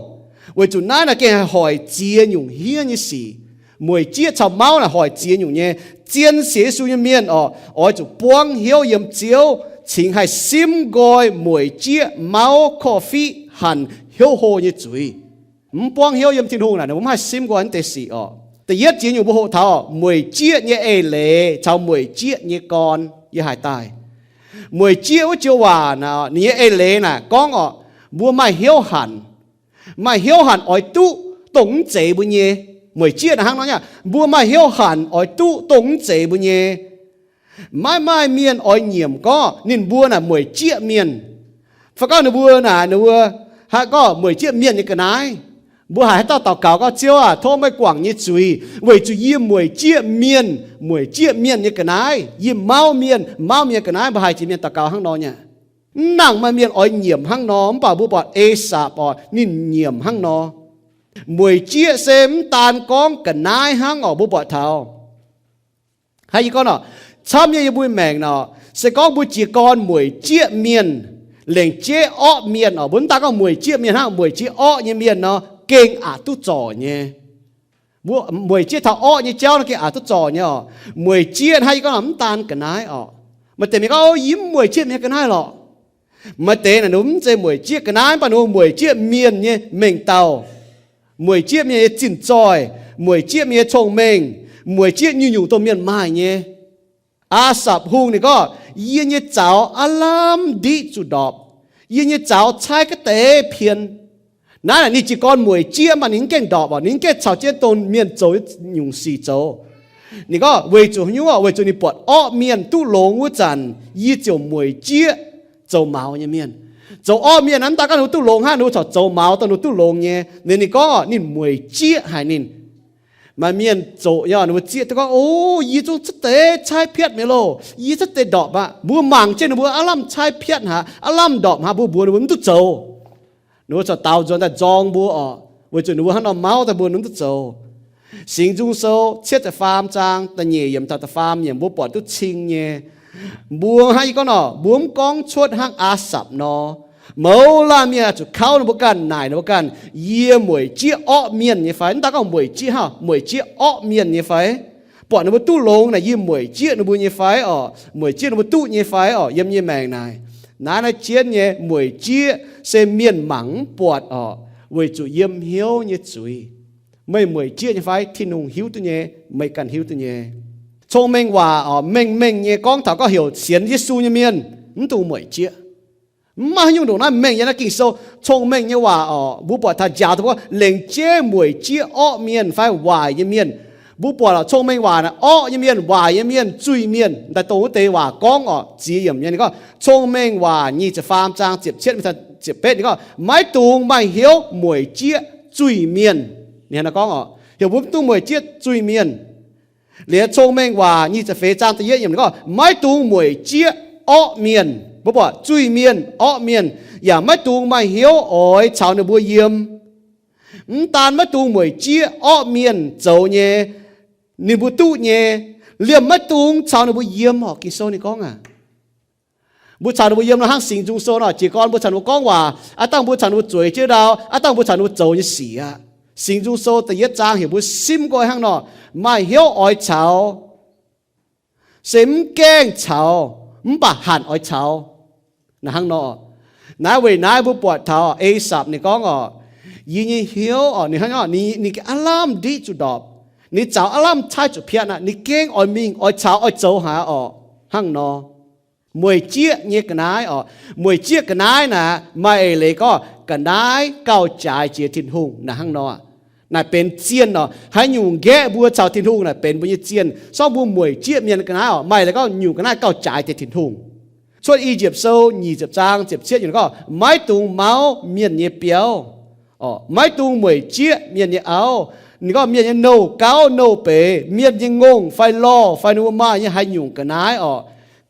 Weic zuqc naaiv naaic gengh haih hoic ziex nyungc hniev nyei sic. Mueic jieqv caux mauv naaic hoic ziex nyungc nyei. Zien sienx Yesu nyei mienh orqc, oix zuqc buangv hnyouv yiem Ziouv, cingx haih simv nqoi mueic jieqv, mauv, korv-fiqv, hanc hnyouv hlo nyei zuiz. Mv buangv hnyouv yiem Tin-Hungh naaic, mv haih simv nqoi naaiv deix sic orqc. Da'yietv jiex nyungc mbuo hoqc taux mueic jieqv nyei eix leiz caux mueic jieqv nyei gorn. Yie haiz daaih mueic jieqv wuov joux waac naaic, ninh nyei eix leiz naaic gorngv orqc, mbuo maaih hnyouv hanc. Maaih hnyouv hanc oix duqv dongh mv zeiz mbuo nyei. Mueic jieqv naaic hnangv nor nyei, mbuo maaih hnyouv hanc oix duqv dongh mv zeiz mbuo nyei. Maiv maaih mienh oix nyiemc gorngv ninh mbuo naaic mueic jieqv mienh. Fai gorngv ninh mbuo naaic, ninh mbuo haiz gorngv mueic jieqv mienh nyei ga'naaiv. Mbuo haiz haaix dauh daux gaux gorngv, Ziouv aah, tov meih guangc nyei zuiz, weic zuqc yie mueic jieqv mienh, mueic jieqv mienh nyei ga'naaiv. Yie mauv mienh, mauv mienh ga'naaiv. Mbuo haiz jiex mienh daux gaux hnangv nor nyei. Mv nangc maaih mienh oix nyiemc hnangv nor, mv baac mbuo buatc Esaapc orqc, ninh nyiemc hnangv nor. Mueic jieqv se mv daan gorngv ga'naaiv hnangv orqc, mbuo buatc taux Hnangv yie gorngv nor, camv nyei yie mbuo maengc nor, se gorngv mbuo jiez gorn mueic jieqv mienh, lengc jeiv orqv mienh oc, mbuo mv daan gorngv mueic jieqv mienh hnangv, mueic jieqv orqv nyei mienh nor, gengh aqc duqv zorc nyei. Mbuo mueic jieqv taux orqv nyei jauv nor gengh aqc duqv zorc nyei oc. Mueic jieqv hnangv yie gorngv nor mv daan ga'naaiv oc. Maaih deix mienh gorngv, O, yie mv mueic jieqv mienh ga'naaiv lorqc. Maaih deix naaic ninh mv zeiz mueic jieqv ga'naaiv, mv baac ninh mueic jieqv mienh nyei mengh dauh, mueic jieqv mienh nyei zinh zoih, mueic jieqv mienh nyei cong-mengh, mueic jieqv nyungc-nyungc dongh mienh maaih nyei. Aasapc Hungh ninh gorngv, Yie nyei zaux aav lamh ndiqv zuqc ndorpc. Yie nyei zaux caaiv ga'deix pien. Naaiv naaic ninh jiez gorn mueic jieqv, mv baac ninh mv gaengh ndorpc oc, ninh mv gaengh caux jienv dongh mienh zoux nyungc sic zoux. Ninh gorngv weic zuqc haaix nyungc? Weic zuqc ninh buatc orqv mienh duqv longx wuov zanc, yie ziouc mueic jieqv zoux maux nyei mienh. Zoux orqv mienh naaiv, mv daan gorngv ninh mbuo duqv longx hnangv, ninh mbuo corc zoux maux dongh ninh mbuo duqv longx nyei. Ninh, ninh gorngv ninh mueic jieqv haic ninh. Maaih mienh zoqc nyei, ninh mbuo zieqv duqv gorngv, O, yie zungv cuotv deix caaiv piatv mi'aqv loh, yie cuotv deix ndorpc aqv. Mbuo mangc jienv ninh mbuo aav lamh caaiv piatv haic, aav lamh ndorpc haic, mbuo mbuox ninh mbuo mv duqv zoux. Ninh mbuo corc daaux nzuonx daaih nzorng mbuo oc, weic zuqc ninh mbuo hnangv nor mauv daaih mbuo mv duqv zoux. Singx Nzung Sou cietv ziepc faam zaang da'nyeic yiemc taux da'faam yiemc mbuo buatc duqv cing nyei. Mbuo hnangv yie gorngv nor, mbuo mv gorngv cuotv hnangv Aasapc nor, mouz laanh mienh zuqc kauv ninh mbuo ganh, naaic ninh mbuo ganh, Yie mueic jieqv orqv mienh nyei fai? Mv daan gorngv mueic jieqv hnangv, mueic jieqv orqv mienh nyei fai? Buatc ninh mbuo duqv longx naaic yie mueic jieqv ninh mbuo nyei fai oc? Mueic jieqv ninh mbuo duqv nyei fai oc? Yiem yie maengc naaic, naaiv naaiv jienv nyei mueic jieqv se mienh mangc mv buatc oc, weic zuqc yiem hnyouv nyei zuiz. Meih mueic jieqv nyei fai? Tin-Hungh hiuv duqv nyei, meih ganh hiuv duqv nyei. Cong-mengh waac oc, mengh mengh nyei gorngv taux gorngv heuc sienx Yesu nyei mienh mv dungx mueic jieqv. Mv maaih haaix nyungc ndongc naaiv mengh yiem naaiv Ging-Sou. Cong-mengh nyei waac oc, mbuo buatc taux njaaux daaih mbuo lengc jeiv mueic jieqv orqv mienh fai waaic nyei mienh. Mbuo buatc oc, cong-mengh waac naaic orqv nyei mienh, waaic nyei mienh, zuiz-mienh, daaih dongh wuov deix waac gorngv oc, ziex yiemc nyei ninh gorngv, Cong-mengh Waac nyic ziepc faam zaang ziepc cietv mingh taux ziepc betv ninh gorngv, Maiv dungx maaih hnyouv mueic jieqv zuiz-mienh. Ninh hnangv naaiv gorngv oc, heuc mbuo mv dungx mueic jieqv zuiz-mienh. Liuz Cong-mengh Waac nyic ziepc feix zaang da'yietv yiemc ninh gorngv, Maiv dungx mueic jieqv orqv mienh. Mbuo buatc zuiz-mienh, orqv mienh, yaac maiv dungx maaih hnyouv oix caux ninh mbuo yiem. Mv daan maiv dungx mueic jieqv orqv mienh zoux nyei, ninh mbuo duqv nyei, liemh maiv dungx caux ninh mbuo yiem oc. Ging-Sou ninh gorngv aac, mbuo caux ninh mbuo yiem nor hnangv Singx Nzung Sou nor, jiez gorn mbuo caux ninh mbuo gorngv waac, aav dangh mbuo caux ninh mbuo zueiz jienv ndau, aav dangh mbuo caux ninh mbuo zoux nyei sic aqv. Singx Nzung Sou da'yietv zaang heuc mbuo simv nqoi hnangv nor, maaih hnyouv oix caux, se mv gaengh caux, mv baac hanc oix caux. Naaiv hnangv nor, naaiv weic naaiv mbuo buatc taux Eesapc ninh gorngv oc, yie nyei hnyouv oc, ninh hnangv nor, ninh, ninh aav lamh ndiqv zuqc ndorpc, ninh zaux aav lamh caaiv zuqc piatv aqv, ninh gengh oix mingh oix caux oix zoux haic oc. Hnangv nor, mueic jieqv nyei ga'naaiv oc, mueic jieqv ga'naaiv naaic maaih eix leiz gorngv ga'naaiv gauh jaaix jiex Tin-Hungh naaic hnangv nor. Naaic benx zienh oc, haaix nyungc nqaeqv mbuo caux Tin-Hungh naaic benx mbuo nyei zienh. Sorng mbuo mueic jieqv mienh ga'naaiv oc, maaih eix leiz gorngv nyungc ga'naaiv gauh jaaix jiex Tin-Hungh. Cuotv I^yipv Sou nyic ziepc zaang ziepc cietv yiemc gorngv, maiv dungx mauv mienh nyei biauv, maiv dungx mueic jieqv mienh nyei auv. Ninh gorngv mienh nyei nouh gauv nouh beiz, mienh nyei ngongh fai lorh fai ninh mbuo maaih nyei haaix nyungc ga'naaiv oc,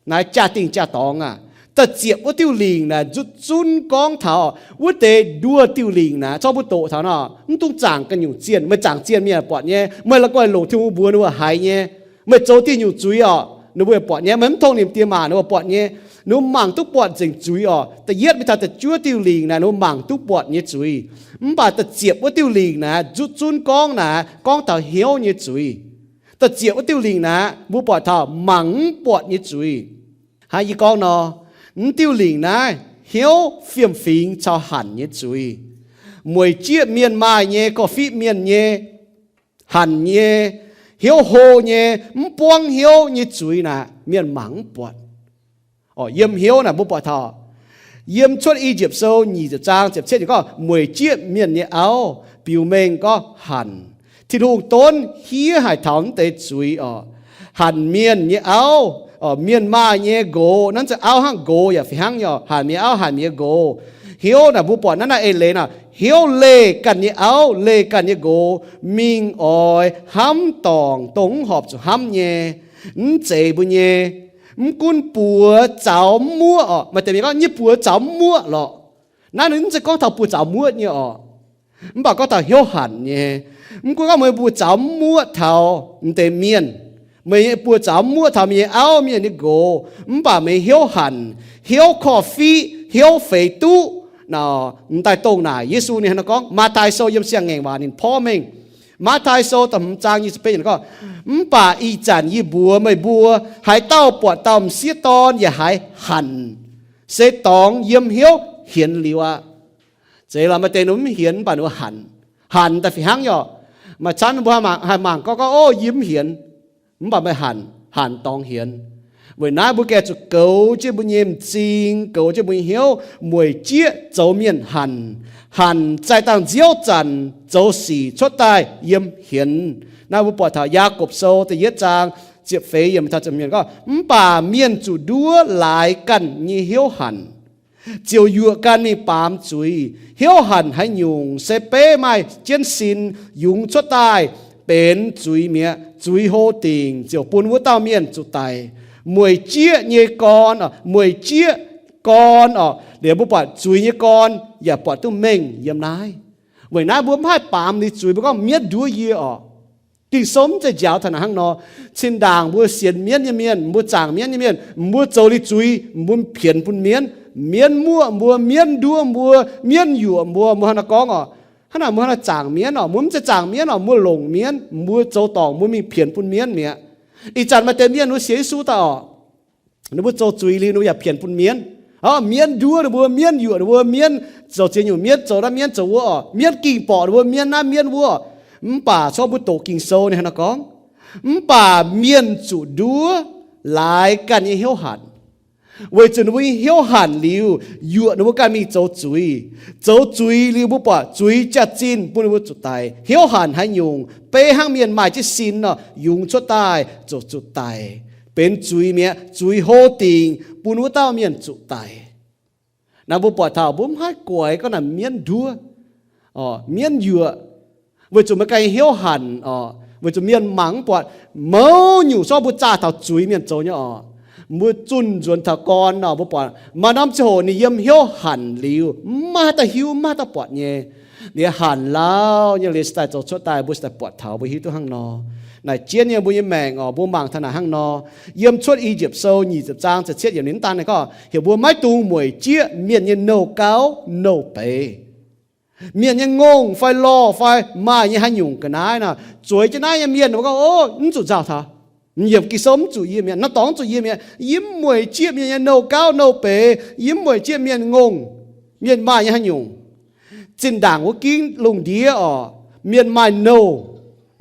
naaiv jaa-dingh jaa-dorngx aac, da'ziepc wuov diuh lingc naaic nzutv zunv gorngv taux wuov deix nduoh diuh lingc naaic, zorqv mbuo doqc taux nor, mv dungx zaangc ganh nyungc zienh. Meih zaangc zienh mienh buatc nyei, meih la'guaih longc Tin-Hungh mbuox ninh mbuo haiz nyei. Meih zoux dieh nyungc zuiz oc, ninh mbuo buatc nyei. Meih mv tongh ninh dieh maac, ninh mbuo buatc nyei. Ninh mbuo mangc duqv buatc nzengc zuiz oc. Da'yietv mingh taux da'juov diuh lingc naaic ninh mbuo mangc duqv buatc nyei zuiz. Mv baac da'ziepc wuov diuh lingc naaic nzutv zunv gorngv naaic gorngv taux hnyouv nyei zuiz. Da'ziepc wuov diuh lingc naaic mbuo buatc taux mangc mv buatc nyei zuiz. Hnangv yie gorngv nor, mv diuh lingc naaiv hnyouv fiem-fingx caux hanc nyei zuiz. Mueic jieqv mienh maaih nyei, korv-fiqv mienh nyei, hanc nyei, hnyouv hlo nyei, mv buangv hnyouv nyei zuiz naaic mienh mangc mv buatc. Yiem hnyouv naaic mbuo buatc taux, yiem Cuotv I^yipv Sou nyic ziepc zaang ziepc cietv yiemc gorngv mueic jieqv mienh nyei auv biux mengh gorngv hanc. Tin-Hungh donv hiev haic taux mv deix zuiz oc. Hanc mienh nyei auv, mienh maaih nyei nqox, nanv za'auv hnangv nqox yaac fih hnangv nyei oc. Hanc mienh nyei auv, hanc mienh nyei nqox. Hnyouv naaic mbuo buatc naaiv naaiv eix leiz naaic, hnyouv leih ganh nyei auv, leih ganh nyei nqox, mingh oix hnamv dorngc dongh mv horpc zuqc hnamv nyei, mv zeiz mbuo nyei. Mv gunv buoz zaux mv muoqv oc. Maaih deix mienh gorngv nyei buoz zaux mv muoqv lorqc. Naaiv ninh mv zeiz gorngv taux buoz zaux muoqv nyei oc. Mv baac gorngv taux hnyouv hanc nyei. Mv gunv gorngv meih buoz zaux mv muoqv taux mv deix mienh, Meih nyei buoz zaux muoqv taux meih nyei auv, mienh nyei nqox, mv baac meih hnyouv hanc, hnyouv korv-fiqv, hnyouv feix duqv. Naaiv m'daaih dongh naaic Yesu ninh hnangv naaiv gorngv, Matv^tai Sou yiem siang-ngaengc waac ninh porv mengh. Matv^tai Sou da'hmz zaang nyic ziepc betv yiemc gorngv, Mv baac ih zanc yie mbuox meih mbuo, haaix dauh buatc dauh m'sieqv dorn yaac haiz hanc, se dorngx yiem hnyouv hienx liuz aqv. Zeiz lorqc, maaih deix ninh mv hienx, mv baac ninh mbuo hanc. Hanc daaih fih hnangv nyei orqc. Maaih camv mbuo haih mangc gorngv, gorngv, Ov, yie mv hienx, mv baac meih hanc, hanc dorngx hienx. Weic naaiv mbuo gengh zuqc goux jienv mbuo nyei m'zing, goux jienv mbuo nyei hnyouv, mueic jieqv zoux mienh hanc. Hanc zaih dangh nziouv zanc zoux sic cuotv daaih yiem hienx. Naaiv mbuo buatc taux Yaagorpc Sou da'yietv zaang ziepc feix yiemc taux ziepc hmz gorngv, Mv baac mienh zuqc nduov laaix ganh nyei hnyouv hanc, ziouc yuoqc ganh mingh baamz zuiz. Hnyouv hanc haaix nyungc, se beiv maaih jienv sin yungz cuotv daaih benx zuiz mi'aqv. Zuiz hlo dingc ziouc bun wuov dauh mienh zuqc daic. Mueic jieqv nyei gorn, mueic jieqv gorn orqc, liuz mbuo buatc zuiz nyei gorn yaac buatc duqv mengh yiem naaiv. Weic naaiv mbuo mv haih baamz liuz zuiz, mbuo gorngv mienv nduov yie orqc. Ging-Sou mv zeiz njaaux taux naaic hnangv nor. Zinh ndaangc mbuo sienx mienv nyei mienh, mbuo zaangc mienv nyei mienh, mbuo zoux liuz zuiz, mbuo pienx bun mienv. Mienv muoqv mbuo, mienv nduov mbuo, mienv yuoqc mbuo, mbuo hnangv naaiv gorngv orqc. Hnangv naaic mbuo hnangv naaiv zaangc mienv orqc, mbuo mv zeiz zaangc mienv orqc, mbuo longc mienv, mbuo zoux dorngc mbuo mingh pienx bun mienv mi'aqv. Ih zanc maaih deix mienh mbuo sienx Yesu daaih orqc, ninh mbuo zoux zuiz liuz ninh mbuo yaac pienx bun mienv. Orqc, mienv nduov ninh mbuo, mienv yuoqc ninh mbuo, mienv zoux ziex nyungc, mienv zoux naaiv mienv zoux wuov orqc, mienv ging borqc ninh mbuo, mienv naaiv mienv wuov. Mv baac corc mbuo doqc Ging-Sou ninh hnangv naaiv gorngv, Mv baac mienh zuqc nduov laaix ganh nyei hnyouv hanc, weic zuqc ninh mbuo nyei hnyouv hanc liuz, yuoqc ninh mbuo ganh mingh zoux zuiz. Zoux zuiz liuz mbuo buatc zuiz jaax-zinh bun ninh mbuo zuqc daic. Hnyouv hanc haaix nyungc, beiv hnangv mienh maaih jienv sin nor, yungz cuotv daaih ziouc zuqc daic, benx zuiz mi'aqv. Zuiz hlo dingc bun wuov dauh mienh zuqc daic. Naaiv mbuo buatc taux mbuo mv haih guaix gorngv naaic mienv nduov, mienv yuoqc, weic zuqc meih ganh hnyouv hanc orqc, weic zuqc mienh mangc mv buatc. Mouz nyungc zorqv mbuo zaah taux zuiz mienh zoux nyei orqc. Mbuo zunh nzuonx taux gorn nor, mbuo buatc maaih norm ziangh hoc ninh yiem hnyouv hanc liuz, mv maaih haaix dauh hiuv, mv maaih haaix dauh buatc nyei. Liuz hanc lauh nyei liuz se daaih zoux cuotv daaih, mbuo se daaih buatc taux, mbuo hiuv duqv hnangv nor. Naaic jienv nyei mbuo nyei maengc orqc, mbuo mangc taux naaic hnangv nor. Yiem Cuotv I^yipv Sou nyic ziepc zaang ziepc cietv yiemc ninh mv daan naaiv gorngv, heuc mbuo maiv dungx mueic jieqv mienh nyei nouh gauv nouh beiz, mienh nyei ngongh fai lorh fai maaih nyei haaix nyungc ga'naaiv nor, zueiz jienv naaiv nyei mienh mbuo gorngv, Ov, mv zuqc nzauh taux. Yiem Ging-Sou mv zuqc yiem mi'aqv, naaiv dorngx mv zuqc yiem mi'aqv. Yie mv mueic jieqv mienh nyei nouh gauv nouh beiz, yie mv mueic jieqv mienh ngongh, mienh maaih nyei haaix nyungc. Zinh ndaangc wuov ginv lungh ndiev orqc, mienh maaih nouh,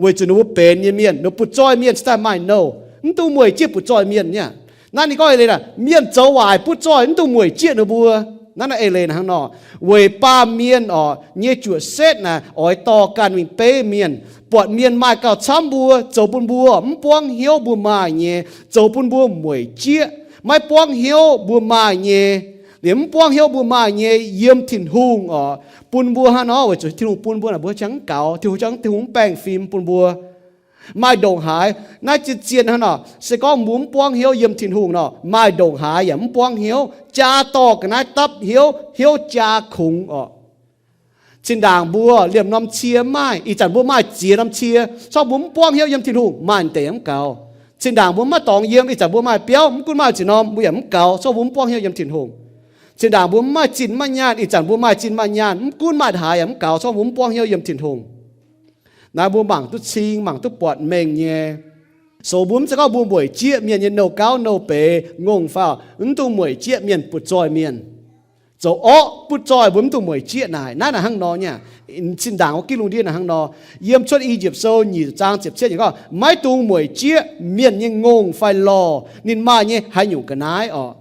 weic zuqc ninh mbuo benx nyei mienh, ninh mbuo butv-zoih mienh se daaih maaih nouh, mv dungx mueic jieqv butv-zoih mienh nyei. Naaiv ninh gorngv eix leiz naaic, mienh zoux waaic butv-zoih mv dungx mueic jieqv ninh mbuo. Naaiv naaiv eix leiz hnangv nor, weic baamh mienh orqc nyei juoqc setv naaic oix dorh ganh mingh beiv mienh, buatc mienh maaih gauh camv mbuo, zoux bun mbuo mv buangv hnyouv mbuo maaih nyei, zoux bun mbuo mueic jieqv, maiv buangv hnyouv mbuo maaih nyei, liemh mv buangv hnyouv mbuo maaih nyei yiem Tin-Hungh orqc, bun mbuo hnangv nor, weic zuqc Tin-Hungh bun mbuo naaic mbuo ziangh mv gaux, Tin-Hungh ziangh, Tin-Hungh mv baengh fim bun mbuo. Maaih ndongc haaix, naaiv zien-zien hnangv nor, se gorngv mbuo mv buangv hnyouv yiem Tin-Hungh nor, maaih ndongc haaix yaac mv buangv hnyouv, jaa dorh ga'naaiv dapv hnyouv, hnyouv jaa kungx orqc. Zinh ndaangc mbuo liemh norm cie mv maaih, ih zanc mbuo maaih ziex norm cie, corc mbuo mv buangv hnyouv yiem Tin-Hungh, maaih deix mv gaux. Zinh ndaangc mbuo mv maaih dorngx yiem, ih zanc mbuo maaih biauv, mv gunv maaih ziex norm, mbuo yaac mv gaux, corc mbuo mv buangv hnyouv yiem Tin-Hungh. Zinh ndaangc mbuo mv maaih zinh maaih nyaanh, ih zanc mbuo maaih zinh maaih nyaanh, mv gunv maaih haaix yaac mv gaux, corc mbuo mv buangv hnyouv yiem Tin-Hungh. Naaiv mbuo mangc duqv cing, mangc duqv buatc mengh nyei. So mbuo mv zeiz gorngv mbuo mueic jieqv mienh nyei nouh gauv nouh beiz ngongh fai, mv dungx mueic jieqv mienh butv-zoih mienh. Zoux orqv butv-zoih mbuo mv dungx mueic jieqv naaic. Naaiv naaic hnangv nor nyei. Zinh ndaangc wuov ginv lungh ndiev naaic hnangv nor. Yiem Cuotv I^yipv Sou nyic ziepc zaang ziepc cietv nyei gorngv, maiv dungx mueic jieqv mienh nyei ngongh fai lorh, ninh maaih nyei haaix nyungc ga'naaiv orqc.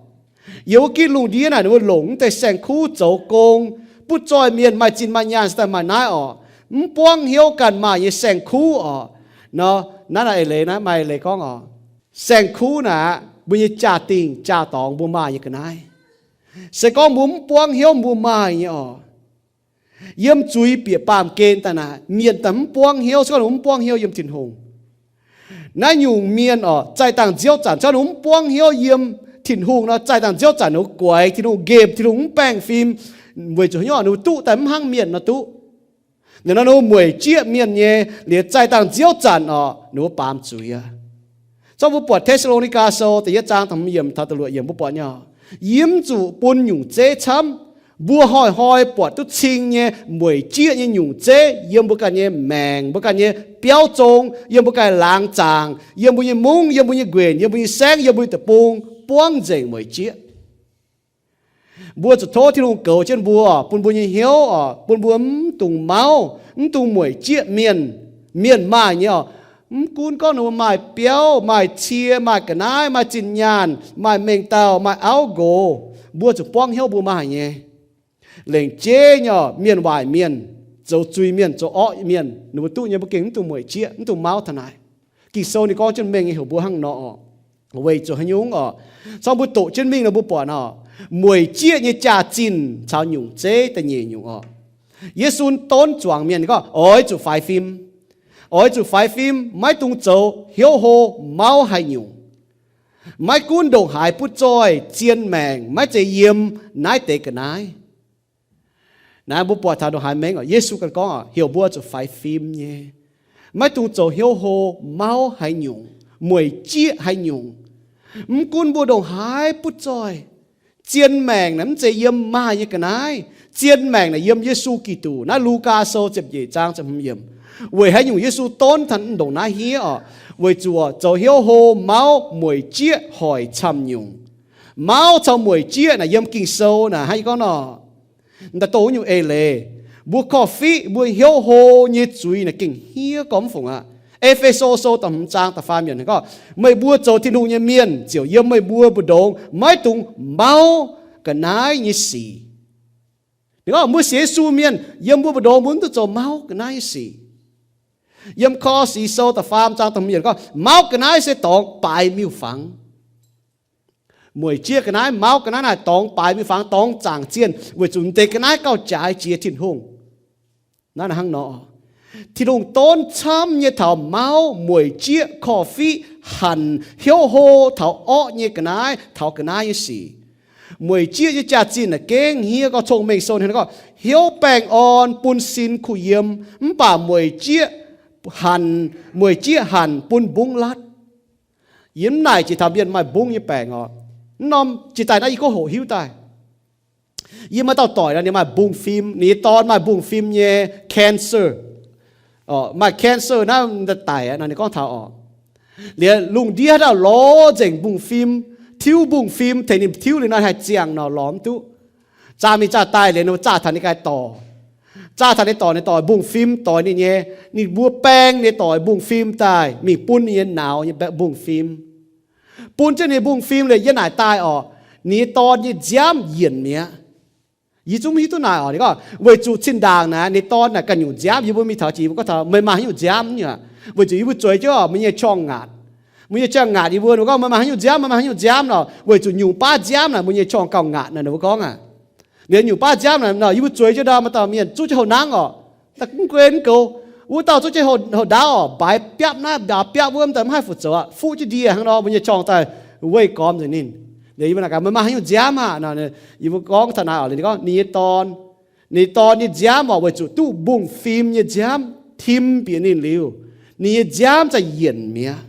Yiem wuov ginv lungh ndiev naaic ninh mbuo longc mv deix saeng-kuv zoux gong, butv-zoih mienh maaih zinh maaih nyaanh se daaih maaih naaiv orqc. Mv buangv hnyouv ganh maaih nyei saeng-kuv orqc. Nor, naaiv naaic eix leiz naaiv maaih eix leiz gorngv orqc, saeng-kuv naaic aqv, mbuo nyei jaa-dingh jaa-dorngx mbuo maaih nyei ga'naaiv. Se gorngv mbuo mv buangv hnyouv mbuo maaih nyei orqc. Yiem zuiz bieqc baamh gen daaih naaic, mienh daaih mv buangv hnyouv, se gorngv ninh mv buangv hnyouv yiem Tin-Hungh. Naaiv nyungc mienh orqc, zaih dangh nziouv zanc, se gorngv ninh mv buangv hnyouv yiem Tin-Hungh nor, zaih dangh nziouv zanc ninh guaix Tin-Hungh, nqemh Tin-Hungh, mv baengh fim, weic zuqc hnyouv ninh duqv daaih mv hnangv mienh nor duqv. Ninh nor ninh mueic jieqv mienh nyei, liuz zaih dangh nziouv zanc orqc, ninh mbuo baamz zuiz aqv. Zorqv mbuo buatc Te^saa^lo^ni^gaa Sou da'yietv zaang da'hmz yiemc taux da'luoqc yiemc, mbuo buatc nyei, yie mv zuqc bun nyungc zeiv camv. Mbuo hnoi-hnoi buatc duqv cing nyei mueic jieqv nyei nyungc zeiv yiem mbuo ganh nyei maengc, mbuo ganh nyei biauv zong, yiem mbuo ganh laangz zaangc, yiem mbuo nyei mungv, yiem mbuo nyei nquenc, yiem mbuo nyei saengv, yiem mbuo nyei deic-bung, buangv nzengc mueic jieqv. Mbuo zuqc tov Tin-Hungh goux jienv mbuo, bun mbuo nyei hnyouv oc, bun mbuo mv dungx mauv, mv dungx mueic jieqv mienh. Mienh maaih nyei oc, mv gunv gorngv ninh mbuo maaih biauv, maaih cie, maaih ga'naaiv, maaih zinh nyaanh, maaih mengh dauh, maaih auv nqox, mbuo zuqc buangv hnyouv mbuo maaih nyei. Lengc jeiv nyei oc, mienh waaic mienh, zoux zuiz mienh, zoux orqv mienh, ninh mbuo duqv nyei, mbuo gengh mv dungx mueic jieqv, mv dungx mauv taux naaic. Ging-Sou ninh gorngv jienv mengh nyei heuc mbuo hnangv nor oc. Weic zuqc haaix nyungc oc? Cong mbuo doqc jienv mingh nor mbuo buatc oc, mueic jieqv nyei jaax-zinh caux nyungc zeiv da'nyeic nyungc oc. Yesu donv zuangx mienh gorngv, oix zuqc faix fim. Oix zuqc faix fim, maiv dungx zoux hnyouv hlo mauv haaix nyungc. Maiv gunv ndongc haaix butv zoih, zien maengc, maiv zeiz yiem naaiv deix ga'naaiv. Naaiv mbuo buatc taux ndongc haaix mengh oc, Yesu ganh gorngv oc, heuc mbuo zuqc faix fim nyei. Maiv dungx zoux hnyouv hlo mauv haaix nyungc, mueic jieqv haaix nyungc. Mv gunv mbuo ndongc haaix butv zoih, zien maengc naaic mv zeiz yiem maaih nyei ga'naaiv. Zien maengc naaic yiem Yesu Giduc. Naaiv Lugaa Sou ziepc nyeic zaang ziepc hmz yiemc. Weic haaix nyungc Yesu donv taux ndongc naaiv hniev oc? Weic zuqc zoux hnyouv hlo mauv mueic jieqv hoic camv nyungc. Mauv caux mueic jieqv naaic yiem Ging-Sou naaic hnangv yie gorngv nor, daaih dongh wuov nyungc eix leiz, mbuo korv-fiqv mbuo hnyouv hlo nyei zuiz naaic gengh hniev gormx fungc aqv. E^fe^so Sou da'hmz zaang da'faam yiemc gorngv, meih mbuo zoux Tin-Hungh nyei mienh ziouc yiem meih mbuo mbu'ndongx maiv dungx mauv ga'naaiv nyei sic. Ninh gorngv mbuo sienx Yesu mienh yiem mbuo mbu'ndongx mbuo mv duqv zoux mauv ga'naaiv nyei sic. Yiem Korv-Six Sou da'faam zaang da'hmz yiemc gorngv, mauv ga'naaiv se dorngx baaix miuc-fangx. Mueic jieqv ga'naaiv, mauv ga'naaiv naaic dorngx baaix miuc-fangx, dorngx zaangc zienh, weic zuqc deix ga'naaiv gauh jaaix jiex Tin-Hungh. Naaiv hnangv nor, Tin-Hungh donv camv nyei taux mauv, mueic jieqv, korv-fiqv, hanc, hnyouv hlo taux orqv nyei ga'naaiv, taux ga'naaiv nyei sic. Mueic jieqv nyei jaax-zinh naaic gengh hniev gorx. Cong-Mengh Sou hnangv gorngv, hnyouv baengh orn bun sin kuh yiem, mv baac mueic jieqv hanc, mueic jieqv hanc bun mbungv latv. Yie mv naaic jiex taux mienh maaih mbungv nyei baengc oc. Mv norm jiex daaih naaiv yie gorngv hoqc hiuv daaih. Yie maaih dauh doic nor, ninh maaih mbungv fim, ninh nyei dorn maaih mbungv fim nyei cancer. Maaih cancer naaiv daic nor ninh gorngv taux oc. Liuz lungh ndiev haaix dauh lorz nzengc mbungv fim, tiuv mbungv fim, tengx ninh tiuv liuz nor haih ziangh nor lorz mv duqv. Zaah mingh zaah daaih liuz ninh zaah taux ninh ganh dorc. Zaah taux ninh dorc, ninh dorc mbungv fim doix ninh nyei, ninh mbuo baeng ninh dorc mbungv fim daaih mingh bun ninh nyei nauz nyei mbungv fim. Bun jienv ninh mbungv fim liuz yiem naaic daaih oc, ninh nyei dorn nyei nziaamv yienc mi'aqv. Yie zungv mv hiuv duqv naaic oc. Ninh gorngv weic zuqc zinh ndaangc naaic ninh dorn naaic ganh nyungc nziaamv. Yie mbuo mingh taux jiex yie mbuo gorngv taux meih maaih haaix nyungc nziaamv nyei aqv? Weic zuqc yie mbuo zueiz jienv oc, meih nyei qorngh ngaatc. Mbuo nyei qorngh ngaatc yie mbuo, ninh mbuo gorngv meih maaih haaix nyungc nziaamv, meih maaih haaix nyungc nziaamv nor. Weic zuqc nyungc baav nziaamv naaic mbuo nyei qorngh gauh ngaatc nor, ninh mbuo gorngv aqv. Liuz nyungc baav nziaamv naaic nor, yie mbuo zueiz jienv ndau maaih dauh mienh zuqv jienv houx nangv oc. Da'gv guei mv goux. Wuov dauh zuqv jienv houx ndaauv oc, mbaix biapv naaiv, mbaix biapv wuov, mv daaih mv haih fu zoux aqv, fuqv jienv ndie hnangv nor, mbuo nyei qorngh daaih weih gormx nzengc ninh. Liuz yie mbuo naaic gaax, meih maaih haaix nyungc nziaamv aqv? Ninh mbuo gorngv taux naaic oc, ninh gorngv ninh nyei dorn, ninh dorn nyei nziaamv oc, weic zuqc duqv mbungv fim nyei nziaamv tim bieqc ninh liuz, ninh nyei nziaamv za'gengh yienc mi'aqv.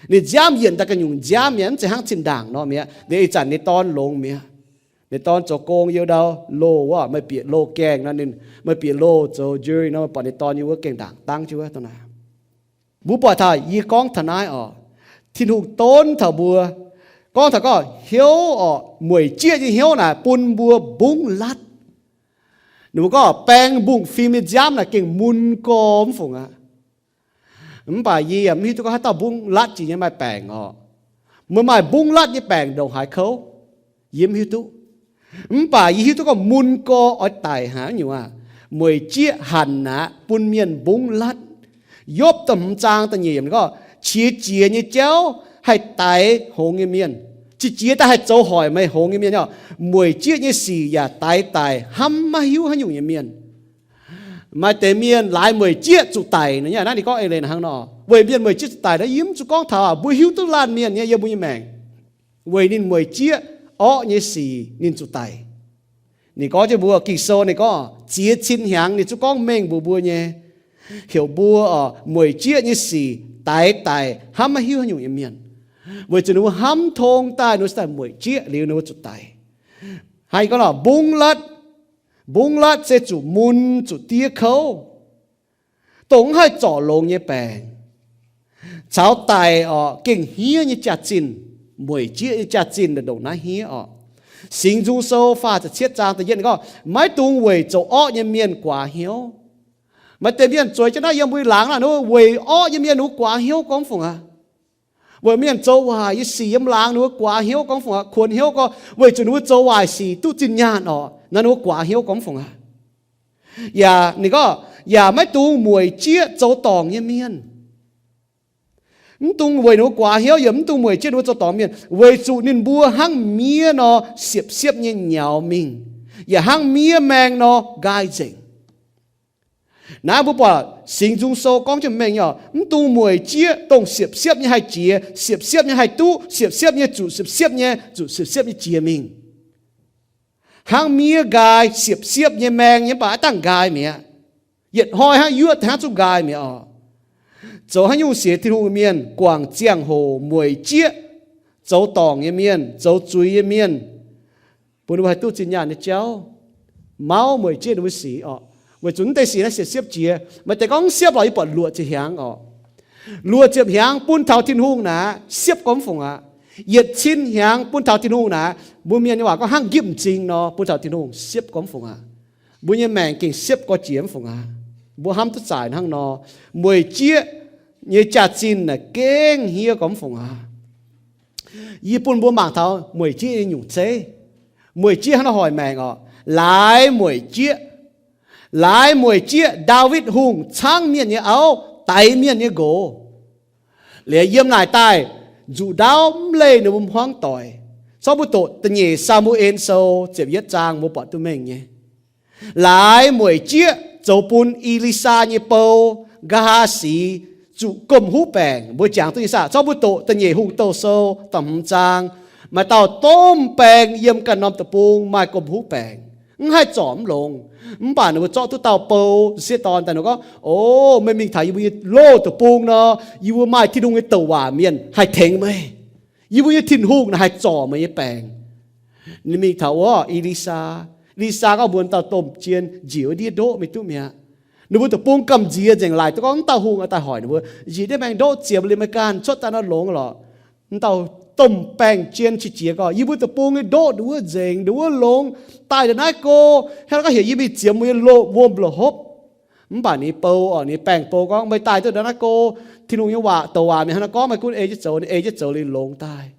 Ninh nziaamv yienc daaih ganh nyungc nziaamv mi'aqv, mv zeiz hnangv zinh ndaangc nor mi'aqv. Liuz ih zanc ninh dorn longx mi'aqv. Ninh dorn zoux gong yiem ndau loh wuov, meih bieqc loh gaengh nor, ninh, meih bieqc loh zoux jury nor, meih buatc ninh dorn yiem wuov gaengh ndaangc dangv jienv wuov dongh naaiv. Mbuo buatc taux yie gorngv taux naaiv oc, Tin-Hungh donv taux mbuo, gorngv taux gorngv hnyouv oc, mueic jieqv nyei hnyouv naaic bun mbuo mbungv latv. Ninh mbuo gorngv baeng mbungv fim nyei nziaamv naaic gengh mun gormx fungc aqv. Mv baac yie yaac mv hiuv duqv gorngv haaix dauh mbungv latv jiex nyei maaih baengc oc. Meih maaih mbungv latv nyei baengc ndongc haaix kouv, yie mv hiuv duqv. Mv baac yie hiuv duqv gorngv mun gorx oix daic haic nyungc aqv. Mueic jieqv hanc aqv, bun mienh mbungv latv. Yopv da'hmz zaang da'nyeic yiemc gorngv, qiex jiez nyei jauv haih daix hngongx nyei mienh. Qiex jiez daaih haih zoux hoic meih hngongx nyei mienh oc. Mueic jieqv nyei sic yaac daix daic hnamv maiv hiuv haaix nyungc nyei mienh. Maaih deix mienh laaix mueic jieqv zuqc daic nor, naaiv ninh gorngv eix leiz hnangv nor, weic mienh mueic jieqv zuqc daic nor, yie mv zuqc gorngv taux aqv. Mbuo hiuv duqv laanh mienh nyei yiem mbuo nyei maengc, weic ninh mueic jieqv orqv nyei sic ninh zuqc daic. Ninh gorngv jienv mbuo Ging-Sou ninh gorngv ziex cin hnyangx ninh zungv gorngv mengh mbuox mbuo nyei, heuc mbuo oc, mueic jieqv nyei sic daix daic hnamv maiv hiuv haaix nyungc nyei mienh. Weic zuqc ninh mbuo hnamv tong daaih, ninh mbuo cingx daaih mueic jieqv liuz ninh mbuo zuqc daic. Haaix gorngv lorqc, mbungv latv, mbungv latv se zuqc mun zuqc diev kouv, dongh mv haih zorc longx nyei baengc, caux daic orqc, gengh hniev nyei jaax-zinh, mueic jieqv nyei jaax-zinh ndongc naaiv hniev orqc. Singx Nzung Sou faah ziepc cietv zaang da'yietv gorngv, maiv dungx weic zoux orqv nyei mienh guaax hnyouv. Maaih deix mienh zueiz jienv naaiv yiem mbuo laangz naaic, ninh mbuo weic orqv nyei mienh ninh mbuo guaax hnyouv gorngv fungc aqv. Weic mienh zoux waaic nyei sic yiem laangz ninh mbuo guaax hnyouv gorngv fungc aqv. Kuonx hnyouv gorngv weic zuqc ninh mbuo zoux waaic sic duqv zinh nyaanh orqc, naaiv ninh mbuo guaax hnyouv gorngv fungc aqv. Yaac ninh gorngv, yaac maiv dungx mueic jieqv zoux dorngc nyei mienh. Mv dungx weic ninh mbuo guaax hnyouv, yaac mv dungx mueic jieqv ninh mbuo zoux dorngc mienh, weic zuqc ninh mbuo hnangv miev nor siepv-siepv nyei nyaux mingh, yaac hnangv miev maeng nor nqaai nzengc. Naaiv mbuo buatc Singx Nzung Sou gorngv jienv mengh nyei orqc, mv dungx mueic jieqv dongh siepv-siepv nyei haih jiex, siepv-siepv nyei haih duqv, siepv-siepv nyei zuqc siepv-siepv nyei, zuqc siepv-siepv nyei jiex mingh. Hnangv miev nqaai siepv-siepv nyei maeng nyei, mv baac aav dangh nqaai mi'aqv. Yietc hnoi hnangv yuoqv hnangv zungv nqaai mi'aqv orqc. Zoux haaix nyungc sienx Tin-Hungh mienh guangc ziangh hoc mueic jieqv zoux dorngc nyei mienh, zoux zuiz nyei mienh, bun ninh mbuo haih duqv zinh nyaanh nyei jauv, mauv mueic jieqv ninh mbuo sic orqc. Weic zuqc mv deix sic naaiv siepv-siepv jiex. Maaih deix gorngv mv siepv lorqc, yie buatc luoqc ziepc hnyangx orqc. Luoqc ziepc hnyangx bun taux Tin-Hungh naaic siepv gormx fungc aqv. Yietc cin hnyangx bun taux Tin-Hungh naaic, mbuo mienh nyei waac gorngv hnangv nqipv m'zing nor, bun taux Tin-Hungh siepv gormx fungc aqv. Mbuo nyei maengc gengh siepv gorx jiex mv fungc aqv. Mbuo hnamv duqv zaaic hnangv nor, mueic jieqv nyei jaax-zinh naaic gengh hniev gormx fungc aqv. Yie bun mbuo mangc taux mueic jieqv nyei nyungc zeiv. Mueic jieqv hnangv nor hoic maengc orqc. Laaix mueic jieqv, laaix mueic jieqv Ndaawitv Hungh caangv mienh nyei auv, daix mienh nyei nqox. Liuz yiem naaic daaih nzuqc ndaauv mv leih ninh mbuo hmuangv doic. Corc mbuo doqc da'nyeic Saa^mu^en Sou ziepc yietv zaang mbuo buatc duqv mengh nyei. Laaix mueic jieqv zoux bun E^li^saa nyei bou, Nqa'haav Sic, zuqc gomh huv baengc. Mbuo jangx duqv nyei saah? Corc mbuo doqc da'nyeic Hungh Douh Sou da'hmz zaang, maaih dauh domh baeng yiem ganh norm deic-bung maaih gomh huv baengc, mv haih zorc mv longx. Mv baac ninh mbuo zorqv duqv dauh bou, sieqv dorn daaih, ninh gorngv, O, meih mingh taux yie mbuo nyei loz deic-bung nor, yie mbuo maaih Tin-Hungh nyei douc waac mienh haih tengx meih. Yie mbuo nyei Tin-Hungh naaic haih zorc meih nyei baengc. Ninh mingh taux wuov E^li^saa. E^li^saa gorngv mbuox dauh domh jien, Njiec wuov ndiev ndoqv mingh duqv mi'aqv. Ninh mbuo deic-bung gamh nziex nzengc, laaic duqv gorngv mv dauh hungh daaih hoic ninh mbuo, Njiec ndiev maengx ndoqv ziemx liuz meih ganh cuotv daaih nor longx lorqc. Mv dauh domh baeng jien qiex jiez gorngv, Yie mbuo deic-bung nyei ndoqv nduov nzengc, nduov longx, daaih ndongc naaiv go, hnangv naaiv gorngv heuc yie mingh ziemx mbuo nyei loz wuom loz hopv. Mv baac ninh bou orqc, ninh baeng bou gorngv, Meih daaih duqv ndongc naaiv go, Tin-Hungh nyei waac, douc waac mienh hnangv naaiv gorngv, meih gunv ei jienv zoux. Ninh ei jienv zoux liuz longx daaih.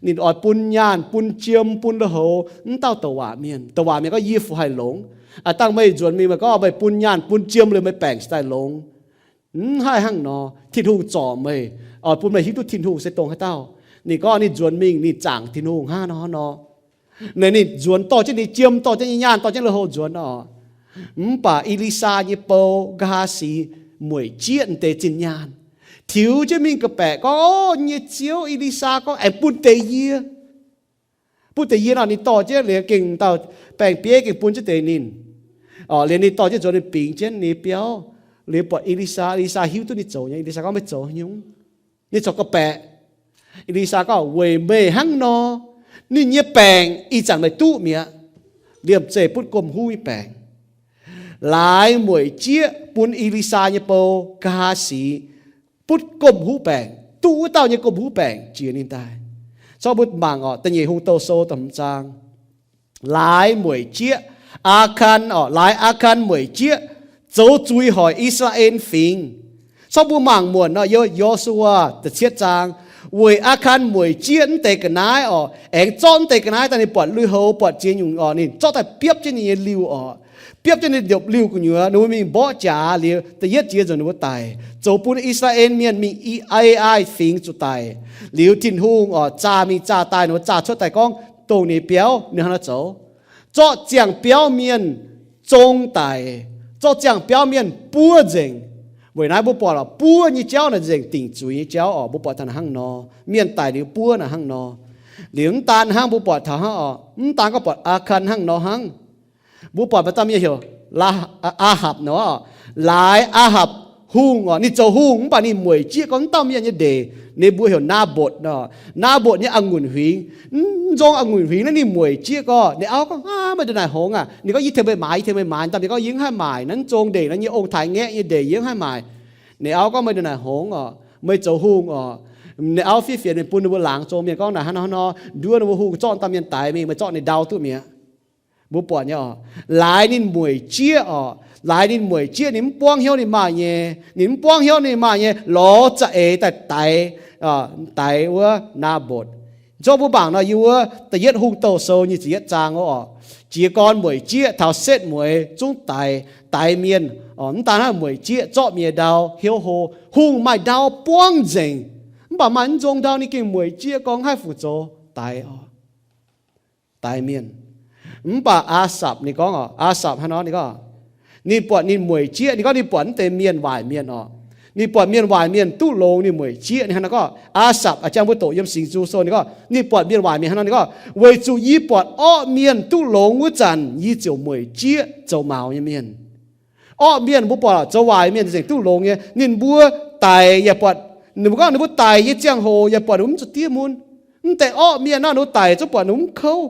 Ninh oix bun nyaanh, bun jiem, bun lui-houx mv dauh douc waac mienh. Douc waac mienh gorngv, Yie fu haih longx. Aav dangh meih nzuonx mingh, meih gorngv meih bun nyaanh bun jiem liuz meih baengc cingx daaih longx. Mv haih hnangv nor. Tin-Hungh zorc meih, oix bun meih hiuv duqv Tin-Hungh se dongh haaix dauh. Ninh gorngv ninh nzuonx mingh, ninh zaangc Tin-Hungh hnangv nor hnangv nor. Ninh nzuonx dorh jienv ninh jiem, dorh jienv ninh nyaanh, dorh jienv lui-houx nzuonx orqc. Mv baac E^li^saa nyei bou, Nqa'haav Sic, mueic jieqv deix zinh nyaanh, tiux jienv mingh ga'baeqc gorngv, O, yie nyei ziouv, E^li^saa gorngv aengx bun deix yie. Bun deix yie nor. Ninh dorh jienv liuz gengh dauh baeng-bieiv gengh bun jienv deix ninh. Liuz ninh dorh jienv nzuonx, ninh bingx jienv ninh biauv. Liuz buatc E^li^saa, E^li^saa hiuv duqv ninh zoux nyei. E^li^saa gorngv, Meih zoux haaix nyungc? Ninh corc ga'baeqc. E^li^saa gorngv, Weic meih hnangv nor, ninh nyei baengc ih zanc meih duqv mi'aqv. Liemh zeih butv gomh huv nyei baengc. Laaix mueic jieqv bun E^li^saa nyei bou, Nqa'haav Sic, butv gomh huv baengc, duqv wuov dauh nyei gomh huv baengc jiex ninh daaih. Corc mbuo mangc orqc, Da'nyeic Hungh Douh Sou da'hmz zaang. Laaix mueic jieqv, Aa^kan orqc, laaix Aa^kan mueic jieqv zoux zuiz hoic I^saa^laa^en Fingx. Corc mbuo mangc muonc nor, Yo, Yo^su^waa da'cietv zaang, weic Aa^kan mueic jieqv mv deix ga'naaiv orqc, aengx zorqv mv deix ga'naaiv daaih ninh buatc lui-houx, buatc ziex nyungc orqc, ninh zorqv daaih biopv jienv ninh nyei liuh orqc. Biopv jienv ninh ndopv-liuh gu'nyuoz, ninh mbuo mingh mborqv jaax liuz, da'yietv jiex nzunc ninh mbuo daic, zoux bun I^saa^laa^en Mienh mingh Ai, Ai Fingx zuqc daic. Liuz Tin-Hungh orqc zaah mingh zaah daaih, ninh mbuo zaah cuotv daaih gorngv dongh ninh biauv ninh hnangv naaiv zoux, zorqv ziangh biauv mienh zong daic, zorqv ziangh biauv mienh buov nzengc. Weic naaiv mbuo buatc lorqc, buov nyei jauv naaic nzengc dingc zuiz nyei jauv orqc. Mbuo buatc taux naaic hnangv nor, mienh daic liuz buov naaic hnangv nor. Liuz mv daan hnangv mbuo buatc taux hnangv orqc, mv daan gorngv buatc Aa^kan hnangv nor hnangv. Mbuo buatc maaih dauh mienh heuc Aa^hapc nor, laaix Aa^hapc Hungh oc, ninh zoux hungh mv baac ninh mueic jieqv gorngv wuov dauh mienh nyei ndeic, ninh mbuo heuc Naa^mbotc nor. Naa^mbotc nyei a'ngunc huingx, mv nzong a'ngunc huingx naaiv ninh mueic jieqv gorngv. Ninh auv gorngv, Aav, meih ndongc naaic hngongx aac? Ninh gorngv, Yie tengx meih maaiz, yie tengx meih maaiz. Daaih ninh gorngv, Yie mv haih maaic, naaiv nzong ndeic nor nyei ong-taaix-ngaeqv nyei ndeic, yie mv haih maaix. Ninh auv gorngv, Meih ndongc naaic hngongx oc, meih zoux hungh oc. Ninh auv fiev fienx mingh bun ninh mbuo laangz zong mienh gorngv, Naaic hnangv nor, nduov ninh mbuo hungh zorqv dauh mienh daix mingh, meih zorqv ninh ndau duqv mi'aqv. Mbuo buatc nyei oc, laaix ninh mueic jieqv oc, laaix ninh mueic jieqv, ninh mv buangv hnyouv ninh maaih nyei, ninh mv buangv hnyouv ninh maaih nyei, lorz za'eix daaih daix, daix wuov Naa^mbotc. Zorqv mbuo mangc nor, yie wuov Da'yietv Hungh Douh Sou nyic ziepc yietv zaang wuov oc, jiez gorn mueic jieqv taux setv mueiz zungv daix, daix mienh. Mv daan hnangv, mueic jieqv zorqv mienh ndau hnyouv hlo. Hungh maaih ndau buangv nzengc, mv baac maaih mv nzong ndau ninh gengh mueic jieqv gorngv haih fu zoux daix oc, daix mienh. Mv baac Aasapc ninh gorngv oc, Aasapc hnangv nor ninh gorngv, ninh buatc ninh mueic jieqv, ninh gorngv ninh buatc mv deix mienh waaic mienh oc. Ninh buatc mienh waaic mienh duqv longx ninh mueic jieqv. Ninh hnangv nor gorngv, Aasapc a'jang mbuo doqc yiem Singx Nzung Sou ninh gorngv, ninh buatc mienh waaic mienh hnangv nor ninh gorngv, Weic zuqc yie buatc orqv mienh duqv longx wuov zanc, yie ziouc mueic jieqv zoux maux nyei mienh. Orqv mienh mbuo buatc zoux waaic mienh nzengc duqv longx nyei, ninh mbuo daic yaac buatc, ninh mbuo gorngv ninh mbuo daic nyei ziangh hoc yaac buatc ninh mbuo mv zuqc diev mun. Mv deix orqv mienh naaiv ninh mbuo daic zungv buatc ninh mbuo mv kouv.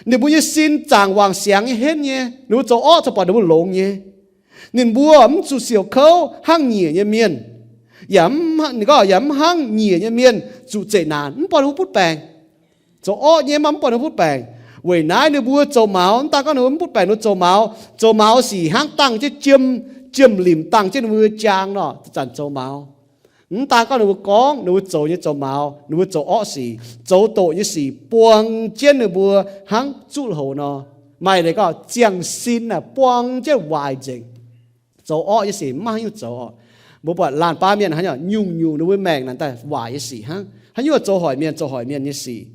Ninh mbuo nyei sin zaangc wangc siangx nyei henv nyei, ninh mbuo zoux orqv zungv buatc ninh mbuo longx nyei. Ninh mbuo mv zuqc siouc kouv hnangv nyiec nyei mienh. Yaac mv, ninh gorngv yaac mv hnangv nyiec nyei mienh zuqc zeqc naanc, mv buatc ninh mbuo butv baengc. Zoux orqv nyei mv baac mv buatc ninh mbuo butv baengc. Weic naaiv ninh mbuo zoux maux, mv daan gorngv ninh mbuo mv butv baengc, ninh mbuo zoux maux, zoux maux sic hnangv dangh jienv jiem, jiem-limc dangh jienv ninh mbuo jaang nor, zanc zoux maux. Mv daan gorngv ninh mbuo gorngv, ninh mbuo zoux nyei zoux maux, ninh mbuo zoux orqv sic, zoux doqc nyei sic buang jienv ninh mbuo hnangv zuqv hloux nor. Maaih leiz gorngv ziangh sin naaic buang jienv waaic nzengc. Zoux orqv nyei sic mv maaih haaix nyungc zoux oc. Mbuo buatc laanh baav mienh hnangv nyungc-nyungc ninh mbuo maengc naaic daaih waaic nyei sic hnangv. Haaix nyungc zoux hoic mienh, zoux hoic mienh nyei sic.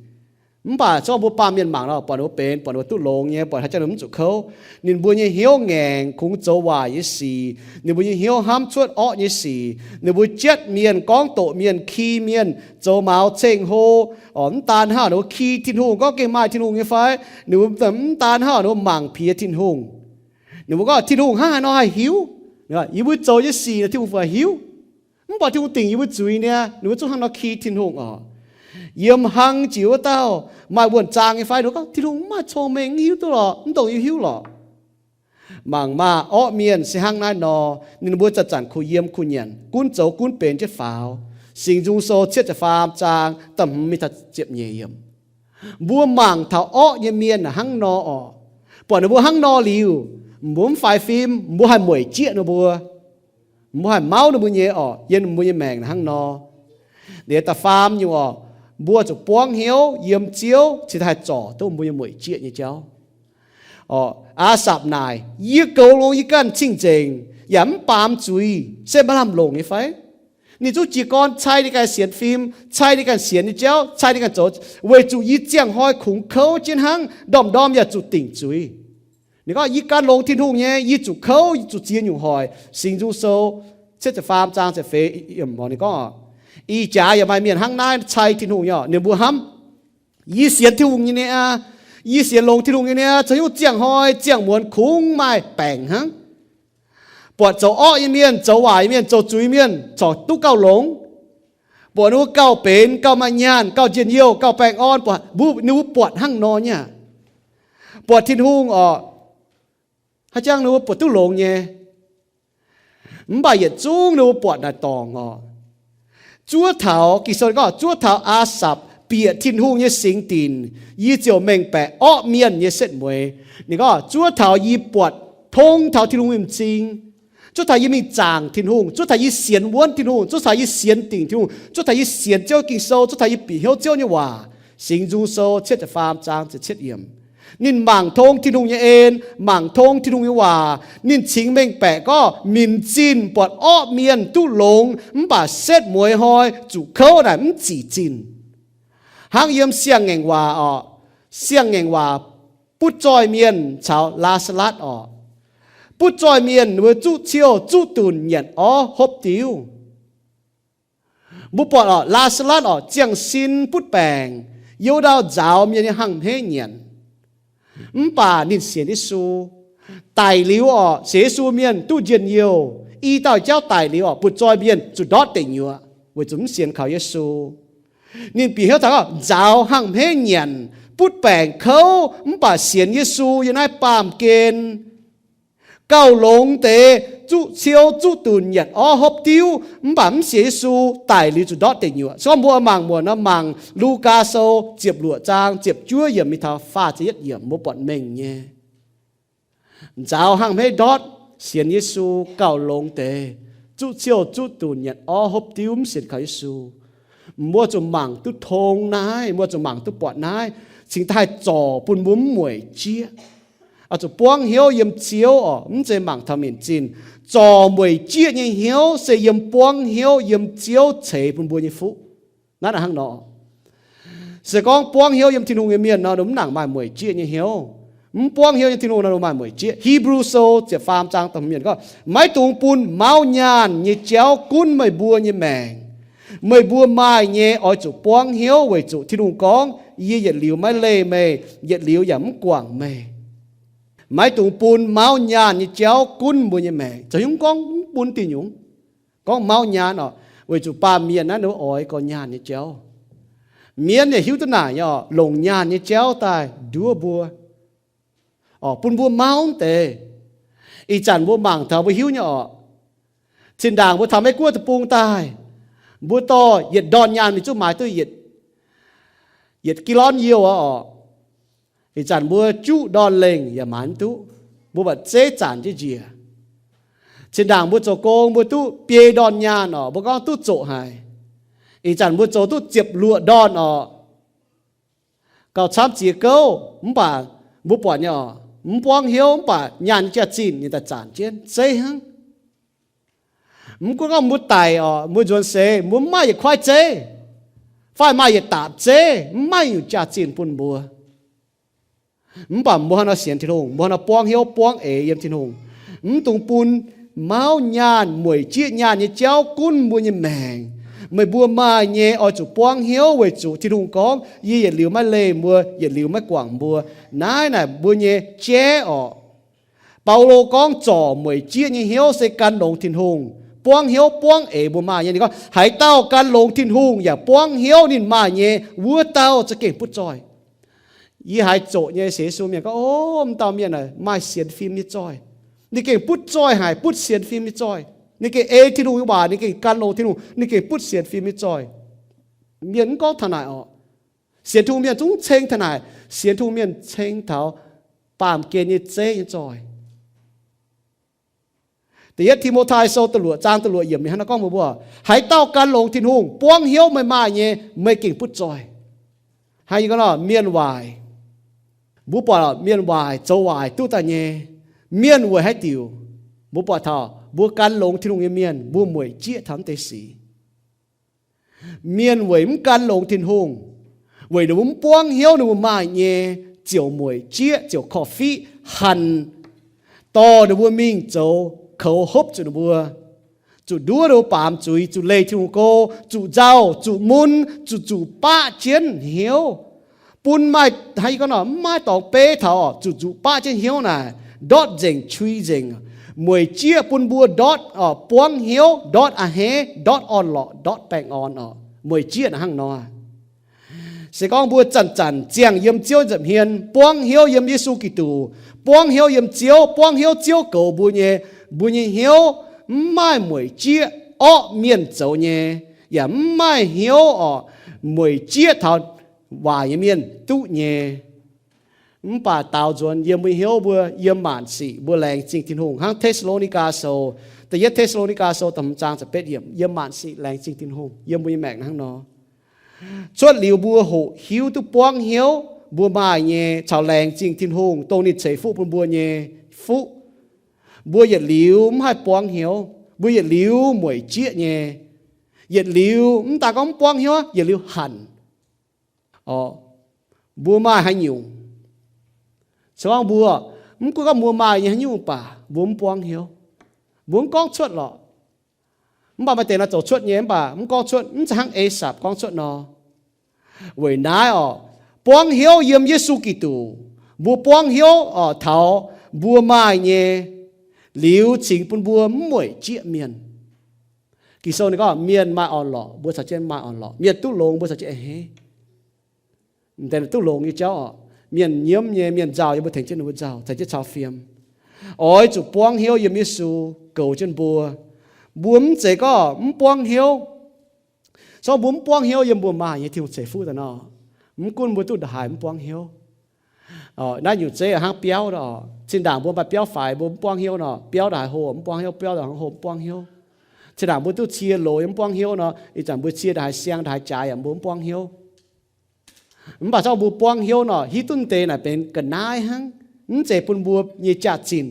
Mv baac zorqv mbuo baamh mienh mangc nor, buatc ninh mbuo benx, buatc ninh mbuo duqv longx nyei, buatc haaix jangx ninh mv zuqc kouv. Ninh mbuo nyei hnyouv ngaengc kungx zoux waaic nyei sic. Ninh mbuo nyei hnyouv hnamv cuotv orqv nyei sic. Ninh mbuo jatv mienh, gorngv doqc mienh, ki mienh, zoux maux ceng-hlo. Mv daan hnangv ninh mbuo ki Tin-Hungh, gorngv gengh maaih Tin-Hungh nyei fai? Ninh mbuo mv daan hnangv ninh mbuo mangc piex Tin-Hungh. Ninh mbuo gorngv Tin-Hungh hnangv haaix nor haih hiuv? Yie mbuo zoux nyei sic Tin-Hungh fai hiuv? Mv baac Tin-Hungh dingc yie mbuo zuiz niaa, ninh mbuo zungv hnangv nor ki Tin-Hungh oc. Yiem hlang jiex wuov dauh maaih wuonh zaang nyei fai? Ninh mbuo gorngv Tin-Hungh mv maaih cong-mengh, mv hiuv duqv lorqc, mv dongh yie hiuv lorqc. Mangc maah! Orqv mienh se hnangv naaiv nor, ninh mbuo zanc-zanc kuh yiem kuh nyanc, gunv zoux gunv benx jienv faaux. Singx Nzung Sou cietv ziepc faam zaang da'hmz mingh taux ziepc nyeic yiemc. Mbuo mangc taux orqv nyei mienh hnangv nor oc. Buatc ninh mbuo hnangv nor liuz, mbuo mv faix fim, mbuo haih mueic jieqv ninh mbuo. Mbuo haih mauv ninh mbuo nyei oc, yiem mbuo nyei maengc hnangv nor. Liuz da'faam nyungc oc, mbuo zuqc buangv hnyouv yiem Ziouv cingx daaih haih zorc duqv mbuo nyei mueic jieqv nyei jauv. Oc, Aasapc naaic, Yie goux longx yie ganh cing-nzengc, yaac mv baamz zuiz, se maaih lamh longc nyei fai? Ninh zungv jiez gorn cai ninh ganh sienx fim, cai ninh ganh sienx nyei jauv, cai ninh ganh zoux, weic zuqc yie ziangh hnoi kungx kouv jienv hnangv, ndorm-ndorm yaac zuqc dingc zuiz. Ninh gorngv, Yie gan longx Tin-Hungh nyei, yie zuqc kouv, yie zuqc ziex nyungc hoic. Singx Nzung Sou cietv ziepc faam zaang ziepc feix yiemc, ninh gorngv, Ih jaax yaac maaih mienh hnangv naaiv cai Tin-Hungh nyei oc. Ninh mbuo hnamv, Yie sienx Tin-Hungh nyei niaa, yie sienx longx Tin-Hungh nyei niaa, za'gengh ziangh hnoi ziangh muonz kungx maaih baengc hnangv. Buatc zoux orqv nyei mienh, zoux waaic nyei mienh, zoux zuiz mienh corc duqv gauh longx. Buatc ninh mbuo gauh benx, gauh maaih nyaanh, gauh njien-youh, gauh baengh orn, buatc, ninh mbuo buatc hnangv nor nyei aqv. Buatc Tin-Hungh oc, haaix jangx ninh mbuo buatc duqv longx nyei. Mv baac yietc zungv ninh mbuo buatc naaic dorngc oc. Zuov taux, Ging-Sou gorngv, zuov taux Aasapc bieqc Tin-Hungh nyei singx dinc, yie ziouc mengh baeqc orqv mienh nyei setv mueiz. Ninh gorngv, zuov taux yie buatc tong taux Tin-Hungh nyei m'zing, zuov taux yie mingh zaangc Tin-Hungh, zuov taux yie sienx wuonv Tin-Hungh, zuov taux yie sienx dingc Tin-Hungh, zuov taux yie sienx Ziouv Ging-Sou, zuov taux yie bieqc hnyouv Ziouv nyei waac. Singx Nzung Sou cietv ziepc faam zaang ziepc cietv yiemc. Ninh mangc tong Tin-Hungh nyei en, mangc tong Tin-Hungh nyei waac. Ninh cingx mengh baeqc gorngv minc zinh buatc orqv mienh duqv longx, mv baac setv mueiz hnoi zuqc kouv naaic mv zic zinh. Hnangv yiem Siang-Ngaengc Waac oc, Siang-Ngaengc Waac butv zoih mienh caux Laa^saa^latv oc. Butv zoih mienh ninh mbuo zuqv ciouh zuqv dunc nyanc orv hopv diuv. Mbuo buatc oc, Laa^saa^latv oc, ziangh sin butv baengc, youh ndau nzaaux mienh nyei hangh a'hneiv nyanc. Mv baac ninh sienx Yesu. Daic liuz oc, sienx Yesu mienh duqv njien-youh. I dauh jauv daic liuz oc, butv-zoih mienh zuqc ndortv deic nyuoqc weic zuqc mv sienx kaux Yesu. Ninh bieqc hnyouv taux gorngv nzaaux hnangv hmeiv nyanc, butv baengc kouv mv baac sienx Yesu yiem naaiv baamh gen. Gauh longx deix zuqv ciou zuqv dunc nyanc orv hopv diuv mv baac mv sienx Yesu, daic liuz zuqc ndortv deic nyuoqc. Se gorngv mbuo mangc muonc nor, mangc Lugaa Sou ziepc luoqc zaang ziepc juov yiemc mingh taux faah ziepc yietv yiemc, mbuo buatc mengh nyei. Nzaaux hnangv hmeiv ndortv sienx Yesu gauh longx deix zuqv ciou zuqv dunc nyanc orv hopv diuv mv sienx kaux Yesu. Mbuo zuqc mangc duqv tong naaiv, mbuo zuqc mangc duqv buatc naaiv, cingx daaih haih zorc bun mbuo mv mueic jieqv. Oix zuqc buangv hnyouv yiem Ziouv oc, mv zeiz mangc taux mienc zinh. Zorc mueic jieqv nyei hnyouv se yiem buangv hnyouv yiem Ziouv ceix bun mbuo nyei fuqv. Naaiv hnangv nor, se gorngv buangv hnyouv yiem Tin-Hungh nyei mienh nor, ninh mv nangc maaih mueic jieqv nyei hnyouv. Mv buangv hnyouv yiem Tin-Hungh nor, ninh maaih mueic jieqv. Hipv^lu Sou ziepc faam zaang dongh mienh gorngv, maiv dungx bun mauv nyaanh nyei jauv gunv meih mbuo nyei maengc. Meih mbuo maaih nyei oix zuqc buangv hnyouv weic zuqc Tin-Hungh gorngv, yie yietc liuz maiv leih meih, yietc liuz yaac mv guangc meih. Maiv dungx bun mauv nyaanh nyei jauv gunv mbuo nyei maengc. Zoux hnyouv gorngv mv bun diuh nyungc. Gorngv mauv nyaanh oc, weic zuqc baamh mienh naaiv ninh oix gauh nyaanh nyei jauv. Mienv yaac hiuv duqv naaic nyei oc, longc nyaanh nyei jauv daaih nduov mbuo, oc, bun mbuo mauv deix. Ih zanc mbuo mangc taux mbuo hiuv nyei oc, zinh ndaangc mbuo taux Meiv Guoqv deic-bung daaih, mbuo dorh yietc ndorn nyaanh mingh zuqc maaiz duqv yietc, yietc ga'lorn youh aqv oc. Ih zanc mbuo juqv ndorn lengh yaac maaiz mv duqv, mbuo buatc zeiv zanc jienv njiec. Zinh ndaangc mbuo zoux gong mbuo duqv biei ndorn nyaanh oc, mbuo gorngv duqv zoqc haic. Ih zanc mbuo zoux duqv ziepc luoqc ndorn oc, gauh camv ziex gouv, mv baac mbuo buatc nyei oc, mv buangv hnyouv mv baac nyaanh nyei jaax-zinh ninh daaih zanc jienv zeiv hnangv. Mv gunv gorngv mbuo daic oc, mbuo nzuonx seix mbuo mv maaih yietc kuaaiv zeiv, fai maaih yietc daapc zeiv, mv maaih nyungc jaax-zinh bun mbuo. Mv baac mbuo hnangv nor sienx Tin-Hungh, mbuo hnangv nor buangv hnyouv buangv eix yiem Tin-Hungh. Mv dungx bun mauv nyaanh mueic jieqv nyaanh nyei jauv gunv mbuo nyei maengc. Meih mbuo maaih nyei oix zuqc buangv hnyouv weic zuqc Tin-Hungh gorngv, yie yietc liuz maiv leih mbuo, yietc liuz maiv guangc mbuo. Naaiv naaic mbuo nyei jaiv oc. Baulo gorngv zorc mueic jieqv nyei hnyouv se gan longx Tin-Hungh, buangv hnyouv buangv eix mbuo maaih nyei. Ninh gorngv haaix dauh gan longx Tin-Hungh yaac buangv hnyouv ninh maaih nyei, wuov dauh za'gengh butv zoih. Yie haiz zoqc nyei sienx Yesu mienh gorngv, o, m'dauh mienh maaih sienx fim nyei zoih. Ninh gengh butv zoih haic, butv sienx fim nyei zoih. Ninh gengh ei Tin-Hungh nyei waac, ninh gengh gan longx Tin-Hungh, ninh gengh butv sienx fim nyei zoih. Mienh mv gorngv taux naaic oc. Sienx Tin-Hungh mienh zungv ceng taux naaic. Sienx Tin-Hungh mienh ceng taux baamh gen nyei zeiv nyei zoih. Da'yietv Ti^mo^tai Sou da'luoqc zaang da'luoqc yiemc ninh hnangv naaiv gorngv mbuox mbuo, haaix dauh gan longx Tin-Hungh, buangv hnyouv meih maaih nyei, meih gengh butv zoih. Hnangv yie gorngv nor, mienh waaic, mbuo buatc mienh waaic zoux waaic duqv daaih nyei. Mienh weic haaix diuc? Mbuo buatc taux mbuo gan longx Tin-Hungh nyei mienh, mbuo mueic jieqv taux mv deix sic. Mienh weic mv gan longx Tin-Hungh, weic ninh mbuo mv buangv hnyouv ninh mbuo maaih nyei, ziouc mueic jieqv, ziouc korv-fiqv hanc, dorh ninh mbuo mingh zoux koux hopv zuqc ninh mbuo, zuqc nduov ninh mbuo baamz zuiz, zuqc leih Tin-Hungh go, zuqc nzauh, zuqc mun, zuqc zuqc baqv jienv hnyouv. Bun maaih, hnangv yie gorngv nor, mv maaih dorngx beiv taux zuqc zuqc baqv jienv hnyouv naaic, ndortv nzengc, qui nzengc. Mueic jieqv bun mbuo ndortv buangv hnyouv, ndortv a'hneiv, ndortv orn-lorqc, ndortv baengh orn oc. Mueic jieqv naaic hnangv nor. Se gorngv mbuo zanc-zanc ziangh yiem Ziouv nza'hmien, buangv hnyouv yiem Yesu Giduc, buangv hnyouv yiem Ziouv, buangv hnyouv Ziouv goux mbuo nyei, mbuo nyei hnyouv mv maaih mueic jieqv orqv mienh zoux nyei, yaac mv maaih hnyouv oc mueic jieqv taux waaic nyei mienh duqv nyei. Mv baac daaux nzuonx yiem mbuo nyei hnyouv mbuo yiem maanc sic mbuo laengz zingh Tin-Hungh hnangv Te^saa^lo^ni^gaa Sou, da'yietv Te^saa^lo^ni^gaa Sou da'hmz zaang ziepc betv yiemc, yiem maanc sic laengz zingh Tin-Hungh yiem mbuo nyei maengc hnangv nor. Cuotv liuz mbuo hoqc hiuv duqv buangv hnyouv mbuo maaih nyei caux laengz zingh Tin-Hungh dongh ninh ceix fuqv bun mbuo nyei fuqv, mbuo yietc liuz mv haih buangv hnyouv, mbuo yietc liuz mueic jieqv nyei, yietc liuz mv daaih gorngv mv buangv hnyouv, yietc liuz hanc. Mbuo maaih haaix nyungc, se gorngv mbuo, mv gunv gorngv mbuo maaih nyei haaix nyungc baac mbuo mv buangv hnyouv, mbuo mv gorngv cuotv lorqc. Mv baac maaih deix nor zoux cuotv nyei, mv baac mv gorngv cuotv, mv zeiz hnangv Esaapc gorngv cuotv nor. Weic naaiv oc, buangv hnyouv yiem Yesu Giduc, mbuo buangv hnyouv oc taux mbuo maaih nyei, liuz cingx bun mbuo mv mueic jieqv mienh. Ging-Sou ninh gorngv mienh maaih orn-lorqc, mbuo caux jienv maaih orn-lorqc. Mienh duqv longx, mbuo caux jienv a'hneiv. M'deix duqv longx nyei jauv oc. Mienh nyiemv nyei, mienh nzauh nyei, mbuo tengx jienv ninh mbuo nzauh, caux jienv caux fiem. Oix zuqc buangv hnyouv yiem Yesu goux jienv mbuo. Mbuo mv zeiz gorngv mv buangv hnyouv. Corc mbuo mv buangv hnyouv yiem mbuo maaih nyei Tin-Hungh ceix fuqv daaih nor, mv gunv mbuo duqv ndongc haaix mv buangv hnyouv. Naaiv nyungc zeiv hnangv biauv nor, zinh ndaangc mbuo maaih biauv faix, mbuo mv buangv hnyouv nor, biauv ndongc haaix hlo mv buangv hnyouv, biauv ndongc haaix hlo mv buangv hnyouv. Zinh ndaangc mbuo duqv cie loz yaac mv buangv hnyouv nor, ih zanc mbuo cie ndongc haaix siang ndongc haaix jaaix yaac mbuo mv buangv hnyouv. Mv baac corc mbuo buangv hnyouv nor, hiuv duqv deix naaic benx ga'naaiv hnangv. Mv zeiz bun mbuo nyei jaax-zinh.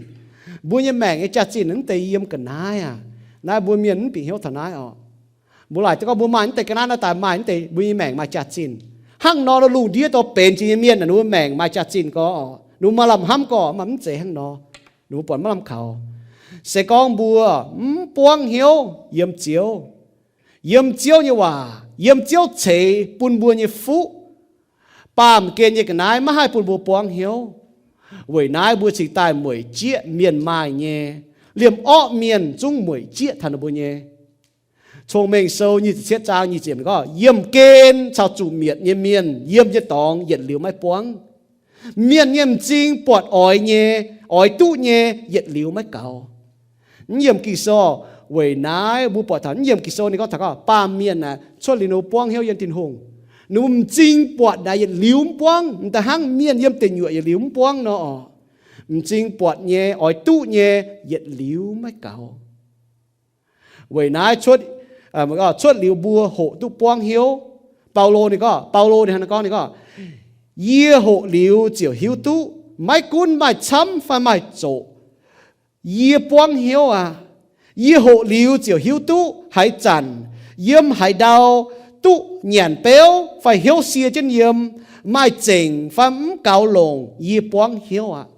Mbuo nyei maengc nyei jaax-zinh mv deix yiem ga'naaiv aqv. Naaiv mbuo mienh mv bieqc hnyouv taux naaiv oc. Mbuo laaic gorngv mbuo maaih mv deix ga'naaiv naaiv daaih maaih mv deix mbuo nyei maengc maaih jaax-zinh. Hnangv nor, lungh ndiev dorh benx jiex nyei mienh naaic, ninh mbuo maengc maaih jaax-zinh gorx, ninh mbuo maaih lamh hnamv gorx, mv baac mv zeiz hnangv nor. Ninh mbuo buatc maiv lamh kaux. Se gorngv mbuo mv buangv hnyouv yiem Ziouv, yiem Ziouv nyei waac, yiem Ziouv ceix bun mbuo nyei fuqv, baamh gen nyei ga'naaiv maiv haih bun mbuo buangv hnyouv. Weic naaiv mbuo cingx daaih mueic jieqv mienh maaih nyei. Liemh orqv mienh zungv mueic jieqv taux ninh mbuo nyei. Cong-Mengh Sou nyic ziepc cietv zaang nyic ziepc gorngv, yiemh gen caux zuqc mietc nyei mienh yiem nyei dorngx yietc liuz maiv buangv. Mienh nyei m'zing buatc oix nyei, oix duqv nyei yietc liuz maiv gaux. Mv yiemh Ging-Sou, weic naaiv mbuo buatc taux mv yiemh Ging-Sou ninh gorngv taux gorngv baamh mienh aeqv, cuotv liuz ninh mbuo buangv hnyouv yiem Tin-Hungh, ninh mbuo m'zing buatc naaic yietc liuz mv buangv, m'daaih hnangv mienh yiem deic nyuoqc yietc liuz mv buangv nor oc. M'zing buatc nyei, oix duqv nyei yietc liuz maiv gaux. Weic naaiv cuotv, cuotv liuz mbuo hoqc duqv buangv hnyouv. Baulo ninh gorngv, Baulo ninh hnangv naaiv gorngv, ninh gorngv, yie hoqc liuz ziouc hiuv duqv, maiv gunv maaih camv fai maaih zoqc, yie buangv hnyouv aqv. Yie hoqc liuz ziouc hiuv duqv haaix zanc, yiem haaix ndau, duqv nyanc beuv fai hnyouv sie jienv yiem, maaih zengc fai mv gaux longc, yie buangv hnyouv aqv.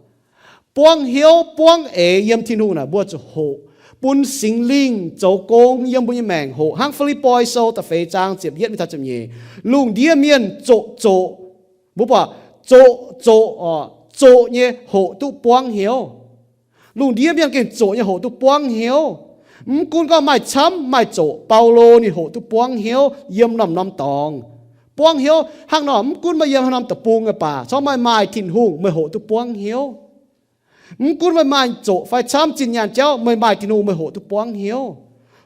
Buangv hnyouv buangv eix yiem Tin-Hungh naaic mbuo zuqc hoqc, bun Singx Lingh zoux gong yiem mbuo nyei maengc hoqc. Hnangv Fi^lipv^poi Sou da'feix zaang ziepc yietv mingh taux ziepc nyeic, lungh ndiev mienh zoqc zoqc, mbuo buatc zoqc zoqc, zoqc nyei hoqc duqv buangv hnyouv. Lungh ndiev mienh gengh zoqc nyei hoqc duqv buangv hnyouv. Mv gunv gorngv maaih camv maaih zoqc, Baulo ninh hoqc duqv buangv hnyouv yiem norm-norm dorngx. Buangv hnyouv hnangv nor, mv gunv maaih yiem haaix norm deic-bung aqv baac, corc meih maaih Tin-Hungh meih hoqc duqv buangv hnyouv. Mv gunv meih maaih zoqc fai camv zinh nyaanh jauv, meih maaih Tin-Hungh meih hoqc duqv buangv hnyouv.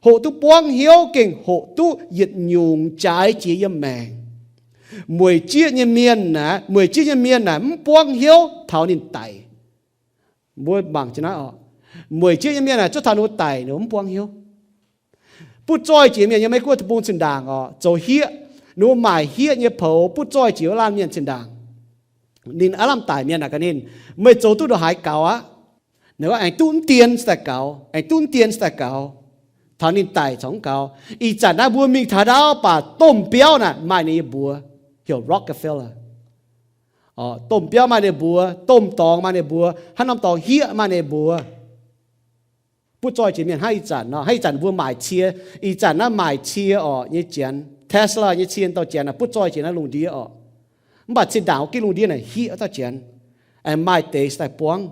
Hoqc duqv buangv hnyouv gengh hoqc duqv yietc nyungc jaaix jiex yiem maengc. Mueic jieqv nyei mienh aeqv, mueic jieqv nyei mienh aeqv, mv buangv hnyouv taux ninh daic. Mbuo mangc jienv naaiv oc. Mueic jieqv nyei mienh aeqv, zuov taux ninh mbuo daic ninh mbuo mv buangv hnyouv. Butv zoih jiex mienh yiem Meiv Guoqv deic-bung zinh ndaangc oc, zoux hieqv, ninh mbuo maaic hieqv nyei poux butv zoih jiex wuov laanh mienh zinh ndaangc. Ninh aav lamh daic mienh naaic gaax ninh, meih zoux duqv ndongc haaix gaux aqv? Ninh gorngv aengx duqv mv dien se daaih gaux, aengx duqv mv dien se daaih gaux. Taux ninh daic corc mv gaux. Ih zanc naaiv mbuo mingh taux ndaauv baac domh biauv naaic maaih ninh nyei mbuox, heuc Rockefeller. Domh biauv maaih ninh mbuox, domh dorngx maaih ninh mbuox, haaix norm dorngx hieqv maaih ninh mbuox. Butv zoih jiex mienh hnangv ih zanc nor, hnangv ih zanc mbuo maaic cie, ih zanc naaiv maaic cie orqc nyei janx, Tesla nyei cie dauh janx naaic butv zoih jiex naaiv lungh ndiev orqc. Mv baac zinh ndaangc wuov gitv lungh ndiev naaic hieqv wuov dauh janx, aengx maaih deix se daaih buangv.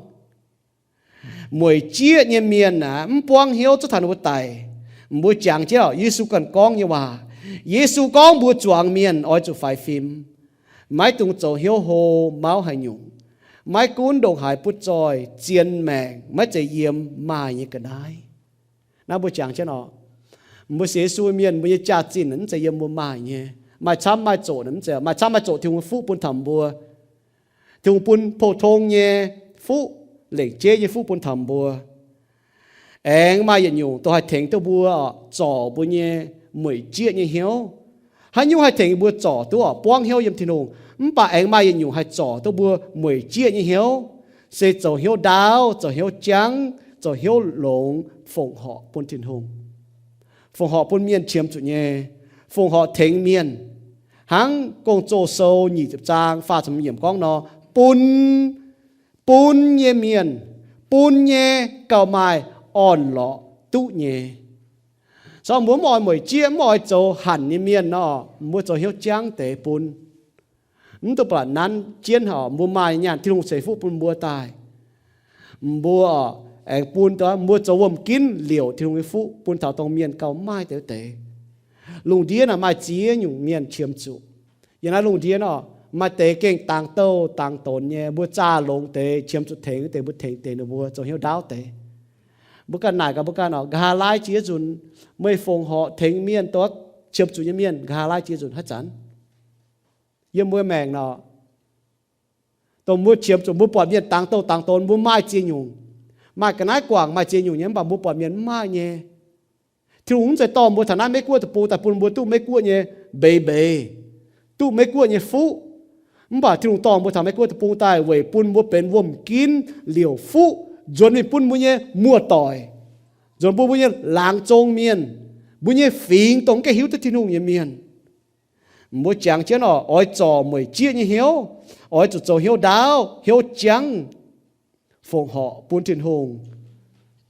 Mueic jieqv nyei mienh aeqv, mv buangv hnyouv zuov taux ninh mbuo daic. Mbuo jangx jienv Yesu ganh gorngv nyei waac. Yesu gorngv mbuo zuangx mienh oix zuqc faix fim, maiv dungx zoux hnyouv hlo mauv haaix nyungc. Maiv gunv ndongc haaix butv zoih, zien maengc, maiv zeiz yiem maaih nyei ga'naaiv. Naaiv mbuo jangx jienv oc. Mbuo sienx Yesu mienh, mbuo nyei jaax-zinh mv zeiz yiem mbuo maaih nyei. Maaih camv maaih zoqc mv zeiz, maaih camv maaih zoqc Tin-Hungh nyei fuqv bun taux mbuo. Tin-Hungh bun pou-tong nyei fuqv, lengc jeiv nyei fuqv bun taux mbuo. Aengx maaih yietc nyungc dongh haih tengx duqv mbuo, zorc mbuo nyei mueic jieqv nyei hnyouv. Haaix nyungc haih tengx mbuo zorc duqv oc buangv hnyouv yiem Tin-Hungh? Mv baac aengx maaih yietc nyungc haih zorc duqv mbuo mueic jieqv nyei hnyouv, se zoux hnyouv ndaauv, zoux hnyouv jangv, zoux hnyouv longx, fongc horc bun Tin-Hungh, fongc horc bun mienh qiemx zuqc nyei, fongc horc tengx mienh. Hnangv Gong-Zoh Sou nyic ziepc zaang faah ziepc yiemc gorngv nor, bun, bun nyei mienh, bun nyei gauh maaih orn-lorqc duqv nyei. Corc mbuo mv oix mueic jieqv, mv oix zoux hanc nyei mienh nor, mbuo zoux hnyouv jangv deix bun. Mv duqv ba'laqc nanv jienv oc, mbuo maaih nyaanh Tin-Hungh ceix fuqv bun mbuo daaih. Mbuo Aengx bun mbuo zoux wuom-ginv liouc Tin-Hungh nyei fuqv bun taux dongh mienh gauh maaih deix deix. Lungh ndiev naaic maaih ziex nyungc mienh qiemx zuqc. Yiem naaiv lungh ndiev nor, maaih deix gengh dangx douh dangx donx nyei, mbuo zaah longx deix, qiemx zuqc tengx deix, mbuo tengx deix ninh mbuo zoux hnyouv ndaauv deix. Mbuo ganh naaic gaax mbuo ganh oc, nqa'haav laai jiex nzunc, meih fongc horc tengx mienh, dongh qiemx zuqc nyei mienh, nqa'haav laai jiex nzunc haaix zanc? Yiem mbuo maengc nor, dongh mbuo qiemx zuqc mbuo buatc mienh dangx douh dangx donx, mbuo maaih ziex nyungc, maaih ga'naaiv guangc maaih ziex nyungc nyei, mv baac mbuo buatc mienh mv maaih nyei. Tin-Hungh mv zeiz dorh mbuo taux naaiv Meiv-Guoqv deic-bung daaih bun mbuo duqv Meiv-Guoqv nyei mbeix mbeix, duqv Meiv-Guoqv nyei fuqv. Mv baac Tin-Hungh dorh mbuo taux Meiv-Guoqv deic-bung daaih weic bun mbuo benx wuom-ginv liouc fuqv, nzuonx mingh bun mbuo nyei muoz-doic, nzuonx bun mbuo nyei laangz zong mienh, mbuo nyei fingx, dongh mv gaengh hiuv duqv Tin-Hungh nyei mienh. Mbuo jangx jienv oc, oix zorc mueic jieqv nyei hnyouv, oix zuqc zoux hnyouv ndaauv, hnyouv jangv, fongc horc bun Tin-Hungh,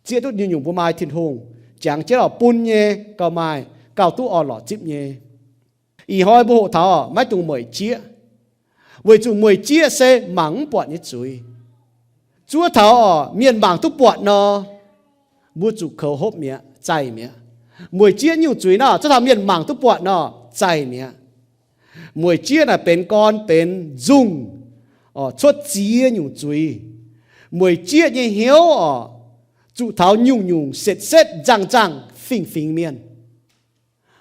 zieqv duqv nyungc-nyungc mbuo maaih Tin-Hungh. Jangx jienv oc, bun nyei gauh maaih, gauh duqv orn-lorqc zipv nyei. Ih hnoi mbuo hoqc taux oc, maiv dungx mueic jieqv, weic zuqc mueic jieqv se mangc mv buatc nyei zuiz. Zuov taux oc, mienh mangc duqv buatc nor, mbuo zuqc koux hopv mi'aqv, zaih mi'aqv. Mueic jieqv nyungc zuiz nor, zuov taux mienh mangc duqv buatc nor, zaih mi'aqv. Mueic jieqv naaic benx gorn benx nzungh, cuotv ziex nyungc zuiz. Mueic jieqv nyei hnyouv oc, zuqc taux nyungc-nyungc setv-setv nzangh-nzangh fingx-fingx mienh.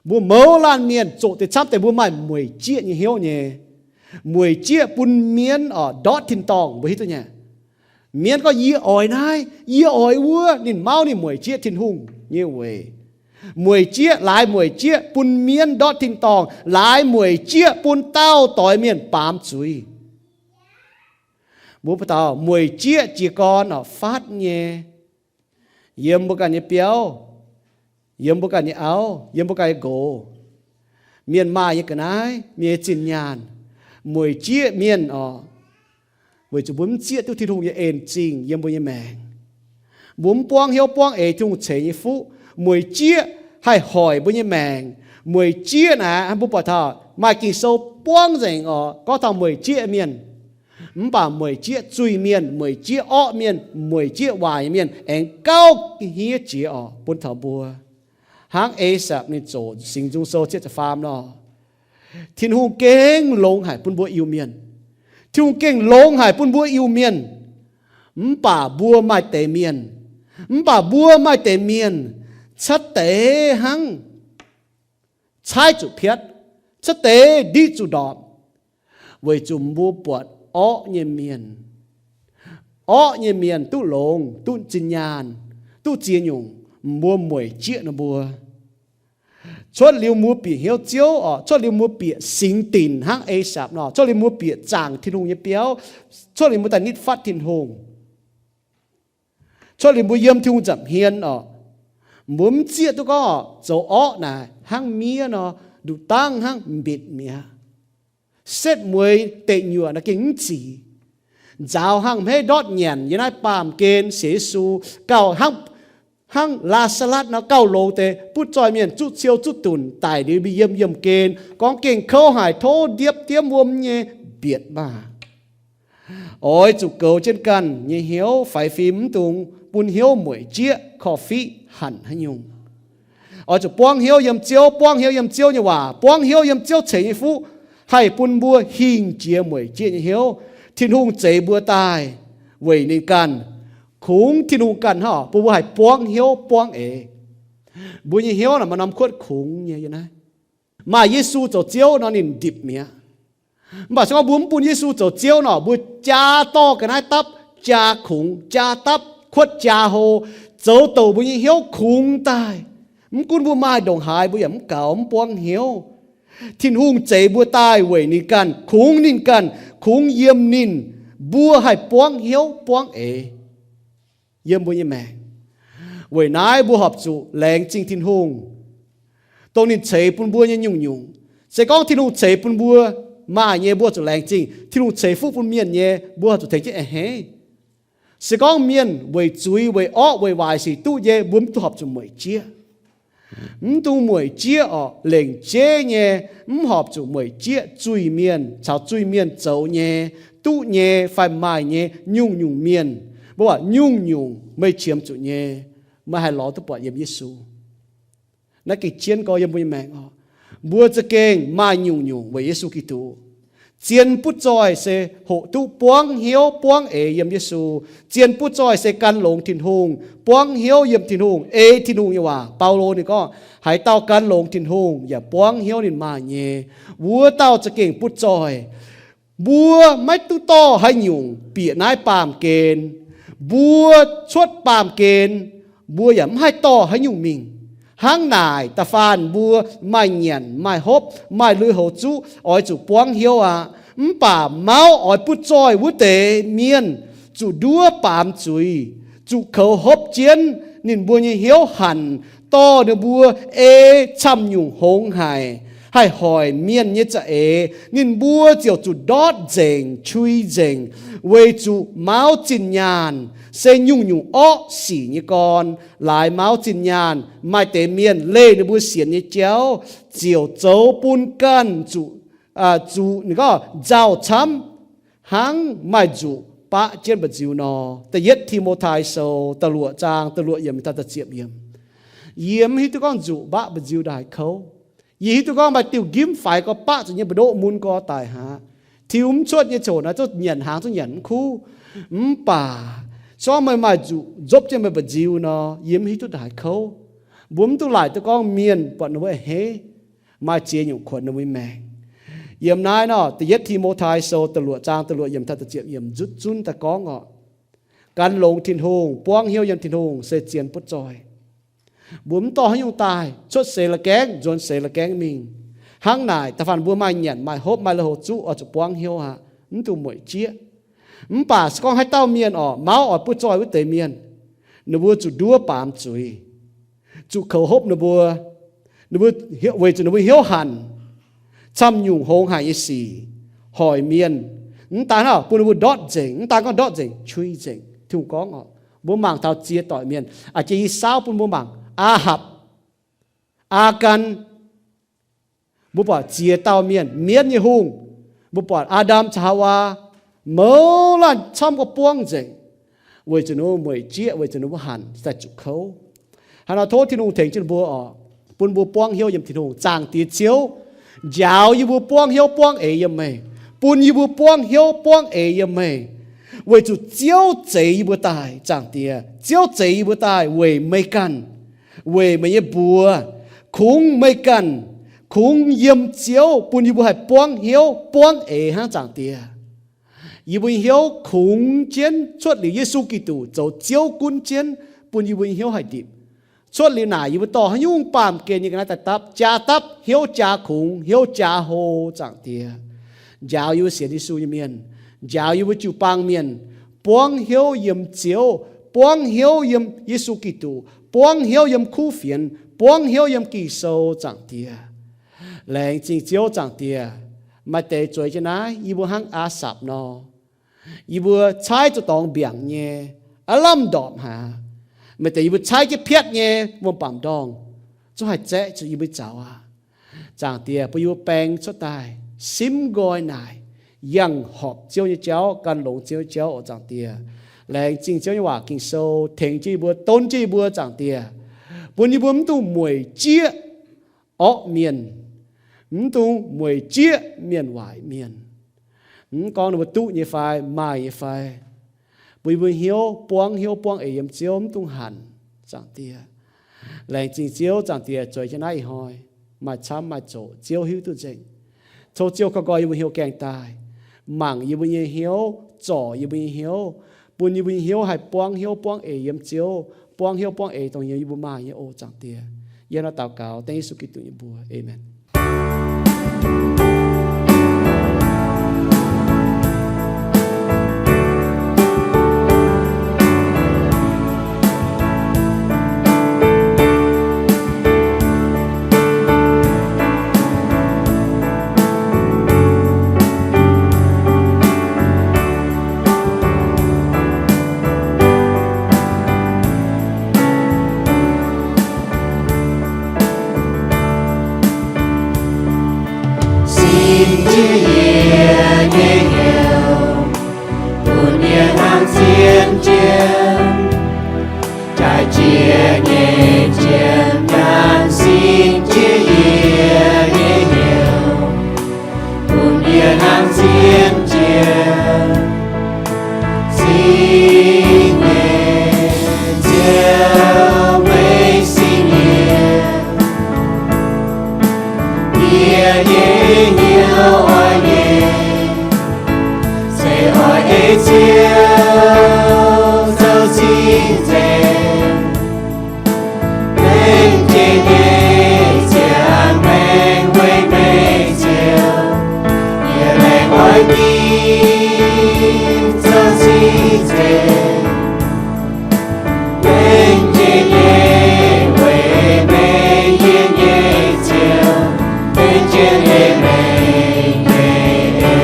Mbuo mouz laanh mienh zoqc deix camv deix mbuo maaih mueic jieqv nyei hnyouv nyei. Mueic jieqv bun mienv oc ndortv tin-dorngh, mbuo hiuv duqv nyei. Mienv gorngv, yie oix naaiv, yie oix wuov, ninh mauv ninh mueic jieqv Tin-Hungh nyei weic. Mueic jieqv, laaix mueic jieqv bun mienv ndortv tin-dorngh, laaix mueic jieqv bun dauh doix mienh baamz zuiz. Mbuo buatc taux mueic jieqv jiez gorn oc, faatv nyei. Yiem mbuo ganh nyei biauv, yiem mbuo ganh nyei auv, yiem mbuo ganh nyei nqox, mienh maaih nyei ga'naaiv, mienh nyei zinh nyaanh, mueic jieqv mienh oc, weic zuqc mbuo mv zieqv duqv Tin-Hungh nyei en zingh yiem mbuo nyei maengc. Mbuo mv buangv hnyouv buangv eix Tin-Hungh ceix nyei fuqv, mueic jieqv haih hoic mbuo nyei maengc. Mueic jieqv naaic, mbuo buatc taux maaih Ging-Sou buangv nzengc oc, gorngv taux mueic jieqv mienh. Mv baac mueic jieqv zuiz-mienh, mueic jieqv orqv mienh, mueic jieqv waaic nyei mienh aengx gauh hniev jiex oc bun taux mbuo. Hnangv Asaph ninh zoqc Singx Nzung Sou cietv ziepc faam nor, Tin-Hungh gengh longx haic bun mbuo Iu-Mienh. Tin-Hungh gengh longx haic bun mbuo Iu-Mienh. Mv baac mbuo maaih deix mienh, mv baac mbuo maaih deix mienh cuotv deix hnangv caaiv zuqc piatv, cuotv deix ndiqv zuqc ndorpc, weic zuqc mbuo buatc orqv nyei mienh. Orqv nyei mienh duqv longx, duqv zinh nyaanh, duqv ziex nyungc, mbuo mueic jieqv ninh mbuo. Cuotv liuz mbuo bieqc hnyouv Ziouv oc, cuotv liuz mbuo bieqc singx dinc hnangv Asaph nor, cuotv liuz mbuo bieqc zaangc Tin-Hungh nyei biauv, cuotv liuz mbuo daaih nitv fatv Tin-Hungh, cuotv liuz mbuo yiem Tin-Hungh nza'hmien oc, mbuo mv zieqv duqv gorngv zoux orqv naaic hnangv miev nor, nduqc dangv hnangv mbitc mi'aqv. Setv mueiz deic nyuoqc naaic gengh mv zic. Nzaaux hnangv hmeiv ndortv nyanc yiem naaiv baamh gen sienx Yesu, gauh hnangv, hnangv Laa^saa^latv nor gauh longx deix, butv zoih mienh zuqv ciou zuqv dunc daic liuz mbuo yiem yiemh gen, gorngv gengh kouv haic, tov ndiepv diemv wuom nyei mbietc maah! Oix zuqc goux jienv ganh nyei hnyouv faix fim, mv dungx bun hnyouv mueic jieqv korv-fiqv hanc haaix nyungc. Oix zuqc buangv hnyouv yiem Ziouv, buangv hnyouv yiem Ziouv nyei waac, buangv hnyouv yiem Ziouv ceix nyei fuqv, haih bun mbuo hingh jiex mueic jieqv nyei hnyouv. Tin-Hungh zeix mbuo daaih weic ninh ganh, kungx Tin-Hungh ganh hnangv bun mbuo haih buangv hnyouv buangv eix. Mbuo nyei hnyouv naaic maaih norm kuotv kungx nyei yiem naaiv. Maaih Yesu zoux Ziouv nor ninh ndipc mi'aqv. Mv baac se gorngv mbuo mv bun Yesu zoux Ziouv nor, mbuo jaa dorh ga'naaiv dapv jaa kungx, jaa dapv kuotv jaa hlo, zoux douc mbuo nyei hnyouv kungx daaih. Mv gunv mbuo maaih ndongc haaix, mbuo yaac mv gaux, mv buangv hnyouv. Tin-Hungh zeix mbuo daaih weic ninh ganh, kungx ninh ganh, kungx yiem ninh, mbuo haih buangv hnyouv buangv eix yiem mbuo nyei maengc. Weic naaiv mbuo horpc zuqc laengz zingh Tin-Hungh, dongh ninh ceix bun mbuo nyei nyungc-nyungc. Se gorngv Tin-Hungh ceix bun mbuo maaih nyei, mbuo zuqc laengz zingh. Tin-Hungh ceix fuqv bun mienh nyei, mbuo zuqc tengx jienv a'hneiv. Se gorngv mienh weic zuiz, weic orqv, weic waaic sic duqv nyei, mbuo mv dungx horpc zuqc mueic jieqv. Mv dungx mueic jieqv orqc, lengc jeiv nyei, mv horpc zuqc mueic jieqv zuiz-mienh caux zuiz-mienh zoux nyei, duqv nyei fai maaih nyei nyungc-nyungc mienh. Mbuo nyungc-nyungc meih qiemx zuqc nyei, meih haih lorz duqv buatc yiem Yesu. Naaiv gengh jienv gorngv yiem mbuo nyei maengc oc. Mbuo za'gengh maaih nyungc-nyungc weic Yesu Giduc. Zien butv zoih se hoqc duqv buangv hnyouv buangv eix yiem Yesu. Zien butv zoih se gan longx Tin-Hungh, buangv hnyouv yiem Tin-Hungh, ei Tin-Hungh nyei waac. Baulo ninh gorngv, haaix dauh gan longx Tin-Hungh yaac buangv hnyouv ninh maaih nyei, wuov dauh za'gengh butv zoih. Mbuo maiv duqv dorh haaix nyungc bieqc naaiv baamh gen. Mbuo cuotv baamh gen, mbuo yaac mv haih dorh haaix nyungc mingh. Hnangv naaic, da'faanh mbuo maaih nyanc, maaih hopv, maaih lui-houx zuqv, oix zuqc buangv hnyouv aqv. Mv baac mauv oix butv zoih wuov deix mienh zuqc nduov baamz zuiz, zuqc koux hopv jienv ninh mbuo nyei hnyouv hanc, dorh ninh mbuo ei camv nyungc hngongx haic, haih hoic mienh nyei za'eix, ninh mbuo ziouc zuqc ndortv nzengc, qui nzengc, weic zuqc mauv zinh nyaanh se nyungc-nyungc orqv sic nyei gorn. Laaix mauv zinh nyaanh, maaih deix mienh leih ninh mbuo sienx nyei jauv ziouc zoux bun ganh zuqc, zuqc ninh gorngv nzauh camv, hnangv maaih nzuqc baqv jienv mba'nziu nor. Da'yietv Ti^mo^tai Sou da'luoqc zaang da'luoqc yiemc taux da'ziepc yiemc. Yie mv hiuv duqv gorngv nzuqc baqv mba'nziu ndaaih kouv. Yie hiuv duqv gorngv maaih diuh nqimv faix gorx baqv zuqc nyei mba'ndoqv mun gorx daic haic. Tiux mv cuotv nyei ziouc naaiv zungv nyanc hnaangx zungv nyanc mv kuv. Mv baac se gorngv meih maaih nzuqc nzopv jienv meih mba'nziu nor, yie mv hiuv duqv ndaaih kouv. Mbuo mv duqv laaic duqv gorngv mienh buatc ninh mbuo a'hneiv, maaih ziex nyungc kuonx ninh mbuo nyei maengc. Yiem naaiv nor, Da'yietv Ti^mo^tai Sou da'luoqc zaang da'luoqc yiemc taux da'ziepc yiemc nzutv zunv daaih gorngv orqc, gan longx Tin-Hungh, buangv hnyouv yiem Tin-Hungh se zien butv zoih. Mbuo mv dorh haaix nyungc daaih cuotv seix la'gaengv, nzuonx seix la'gaengv mingh. Hnangv naaic, da'faanh mbuo maaih nyanc, maaih hopv, maaih lui-houx zuqv, oix zuqc buangv hnyouv aqv, mv dungx mueic jieqv. Mv baac se gorngv haaix dauh mienh orqc, mauv oix butv zoih wuov deix mienh, ninh mbuo zuqc nduov baamz zuiz, zuqc koux hopv ninh mbuo, ninh mbuo, weic zuqc ninh mbuo hnyouv hanc camv nyungc hngongx haic nyei sic, hoic mienh. Mv daan hnangv bun ninh mbuo ndortv nzengc, mv daan gorngv ndortv nzengc, qui nzengc. Tin-Hungh gorngv orqc, mbuo mangc taux ziex doic mienh, a'jang yie saauv bun mbuo mangc, Aa^hapc, Aakan, mbuo buatc ziex dauh mienh, mienv nyei hungh, mbuo buatc Aa^ndam caux Haawaa, mouz laanh camv gorx buangv nzengc, weic zuqc ninh mbuo mueic jieqv, weic zuqc ninh mbuo hanc daaih zuqc kouv. Hnangv nor tov Tin-Hungh tengx jienv mbuo orqc, bun mbuo buangv hnyouv yiem Tin-Hungh. Zaangc Diex Ziouv, njaaux yie mbuo buangv hnyouv buangv eix yiem meih, bun yie mbuo buangv hnyouv buangv eix yiem meih, weic zuqc Ziouv zeix yie mbuo daaih. Zaangc Diex, Ziouv zeix yie mbuo daaih weic meih ganh, weic meih nyei mbuox, kungx meih ganh, kungx yiem Ziouv, bun yie mbuo haih buangv hnyouv buangv eix hnangv. Zaangc Diex, yie mbuo nyei hnyouv kungx jienv cuotv liuz Yesu Giduc zoux Ziouv gunv jienv, bun yie mbuo nyei hnyouv haih ndipc. Cuotv liuz naaic yie mbuo dorh haaix nyungc baamh gen nyei ga'naaiv daaih dapv, jaa dapv, hnyouv jaa kungx, hnyouv jaa hlo. Zaangc Diex, njaaux yie mbuo sienx Yesu nyei mienh, njaaux yie mbuo jiu-baang mienh buangv hnyouv yiem Ziouv, buangv hnyouv yiem Yesu Giduc, buangv hnyouv yiem kuv fienx, buangv hnyouv yiem Ging-Sou. Zaangc Diex, laengz zingh Ziouv. Zaangc Diex, maaih deix zueiz jienv naaiv, yie mbuo hnangv Aa^sapc nor, yie mbuo caaiv zuqc dorngx mbiaangc nyei, aav lamh ndorpc haic. Maaih deix yie mbuo caaiv jienv piatv nyei wuom-baamc ndorngh, zungv haih zaeqv zuqc yie mbuo zaux aqv. Zaangc Diex, bun yie mbuo baeng cuotv daaih, simv nqoi naaic, yangh horpc Ziouv nyei jauv, gan longx Ziouv nyei jauv oc. Zaangc Diex, laengz zingh Ziouv nyei waac Ging-Sou tengx jienv yie mbuo, don jienv yie mbuo. Zaangc Diex, bun yie mbuo mv dungx mueic jieqv orqv mienh, mv dungx mueic jieqv mienh waaic mienh. Mv gorngv ninh mbuo duqv nyei fai maaih nyei fai, bun yie mbuo hnyouv buangv hnyouv buangv eix yiem Ziouv, mv dungx hanc. Zaangc Diex, laengz zingh Ziouv. Zaangc Diex, zueiz jienv naaiv ih hnoi maaih camv maaih zoqc, Ziouv hiuv duqv nzengc. Tov Ziouv koi nqoi yie mbuo hnyouv gaengh daaih, mangc yie mbuo nyei hnyouv, zorc yie mbuo nyei hnyouv, bun yie mbuo nyei hnyouv haih buangv hnyouv buangv eix yiem Ziouv, buangv hnyouv buangv eix dongh yiem yie mbuo maaih nyei oc. Zaangc Diex, yie hnangv naaiv daux gaux dengv Yesu Giduc nyei mbuox. Aamen. Yie nyei hnyouv oix nyei, se oix ei Ziouv zoux cing-nzengc. Lengc jiex nyei ziangh maengc weic meih Ziouv, yie laengz oix dingc zoux cing-nzengc. Lengc jiex nyei weic meih yie nyei Ziouv, lengc jiex nyei meih nyei en.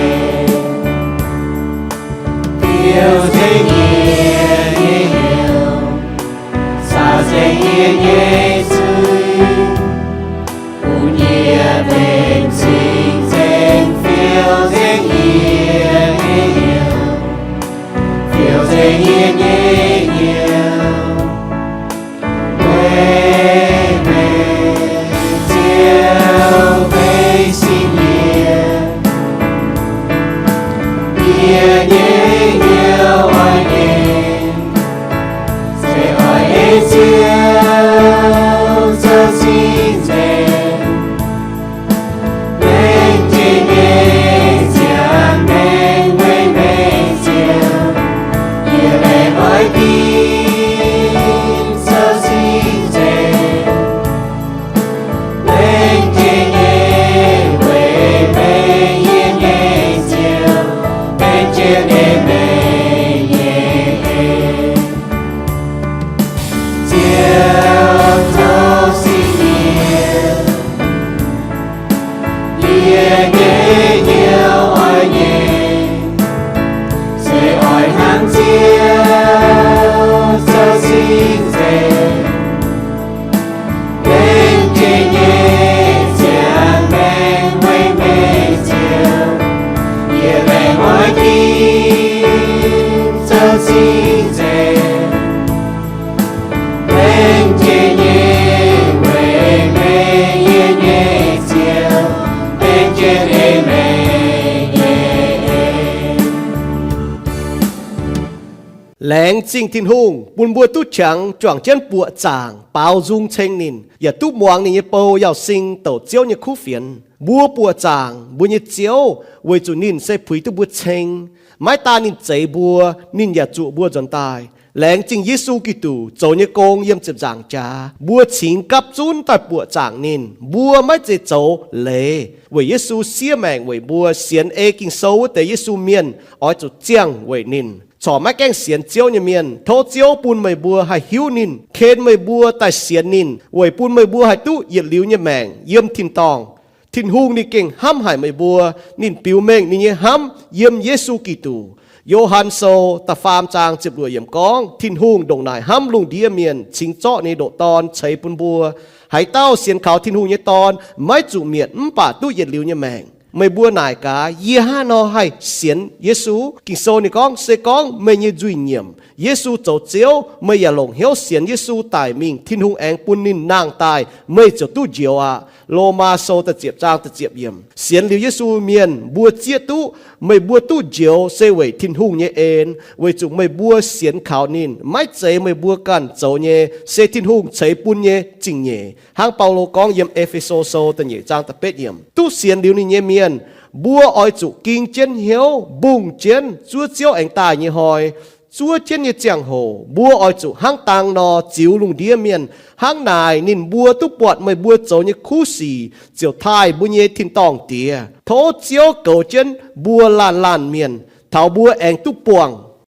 Biaux nzengc yie nyei hnyouv, caux nzengc yie nyei zuiz, bun yie benx cing-nzengc. Fiuv nzengc yie nyei hnyouv, fiuv nzengc yie nyei hnyouv, weic meih Ziouv meih sin yie. Yie nyei hnyouv oix nyei, se oix ei Ziouv zoux cing-nzengc. Lengc jiex nyei ziangh maengc weic meih Ziouv, yie laengz oix dingc zoux cing-nzengc. Lengc jiex nyei weic meih yie nyei Ziouv, lengc jiex nyei meih nyei en. Ziouv zoux sin yie. Yie nyei hnyouv oix nyei, se oix hnangv Ziouv zoux cing-nzengc. Lengc jiex nyei ziangh maengc weic meih Ziouv, yie laengz oix dingc zoux cing-nzengc. Lengc jiex nyei weic meih yie nyei Ziouv, lengc jiex nyei meih nyei en. Laengz zingh Tin-Hungh bun mbuo duqv qangx juangc jienv buoqc zaangc baaux nzung ceng ninh, yaac duqv muangx ninh nyei bou Yauz Sing douc Ziouv nyei kuv fienx. Mbuo buoqc zaangc mbuo nyei Ziouv weic zuqc ninh se puix duqv mbuo ceng. Maiv daan ninh zeix mbuo, ninh yaac zuqc mbuo nzuonx daaih. Laengz zingh Yesu Giduc zoux nyei gong yiem ziepc nzaangc jaax. Mbuo cingx gapv zunv daaih buoqc zaangc ninh. Mbuo maiv zeiz zoux leiz. Weic Yesu siev maengc weic mbuo, sienx ei Ging-Sou wuov deix Yesu mienh oix zuqc ziangh weic ninh. Corc maiv gaengh sienx Ziouv nyei mienh, tov Ziouv bun meih mbuo haih hiuv ninh, ken meih mbuo daaih sienx ninh, weic bun meih mbuo haih duqv yietc liuz nyei maengc yiem tin-dorngh. Tin-Hungh ninh gengh hnamv haic meih mbuo. Ninh biux mengh ninh nyei hnamv yiem Yesu Giduc. Yo^han Sou da'faam zaang ziepc luoqc yiemc gorngv, Tin-Hungh ndongc naaic hnamv lungh ndiev mienh, cingx zorqv ninh nyei ndoqc Dorn ceix bun mbuo. Haaix dauh sienx kaux Tin-Hungh nyei Dorn maiv zuqc mietc mv baac duqv yietc liuz nyei maengc. Meih mbuo naaic gaax, yie hnangv haaix nor haih sienx Yesu? Ging-Sou ninh gorngv, se gorngv meih nyei nzuih nyiemc, Yesu zoux Ziouv, meih yaac longc hnyouv sienx Yesu daic mingh, Tin-Hungh aengx bun ninh nangh daaih, meih ziouc duqv njoux aqv. Lomaa Sou da'ziepc zaang da'ziepc yiemc. Sienx liuz Yesu mienh mbuo zieqv duqv, meih mbuo duqv njoux se weic Tin-Hungh nyei en, weic zuqc meih mbuo sienx kaux ninh. Maiv zeiz meih mbuo ganh zoux nyei, se Tin-Hungh ceix bun nyei zingh nyeic. Hnangv Baulo gorngv yiem E^fe^so Sou da'nyeic zaang da'betv yiemc, duqv sienx liuz ninh nyei mienh, mbuo oix zuqc ging jienv hnyouv mbungh jienv zuov Ziouv aengx daaih nyei hnoi. Zuov jienv nyei ziangh hoc mbuo oix zuqc hnangv dang nor ziux lungh ndiev mienh. Hnangv naaic ninh mbuo duqv buatc meih mbuo zoux nyei kuv sic, ziouc taaih mbuo nyei tin-dorngh Diex. Tov Ziouv goux jienv mbuo laanh laanh mienh, taux mbuo aengx duqv buangh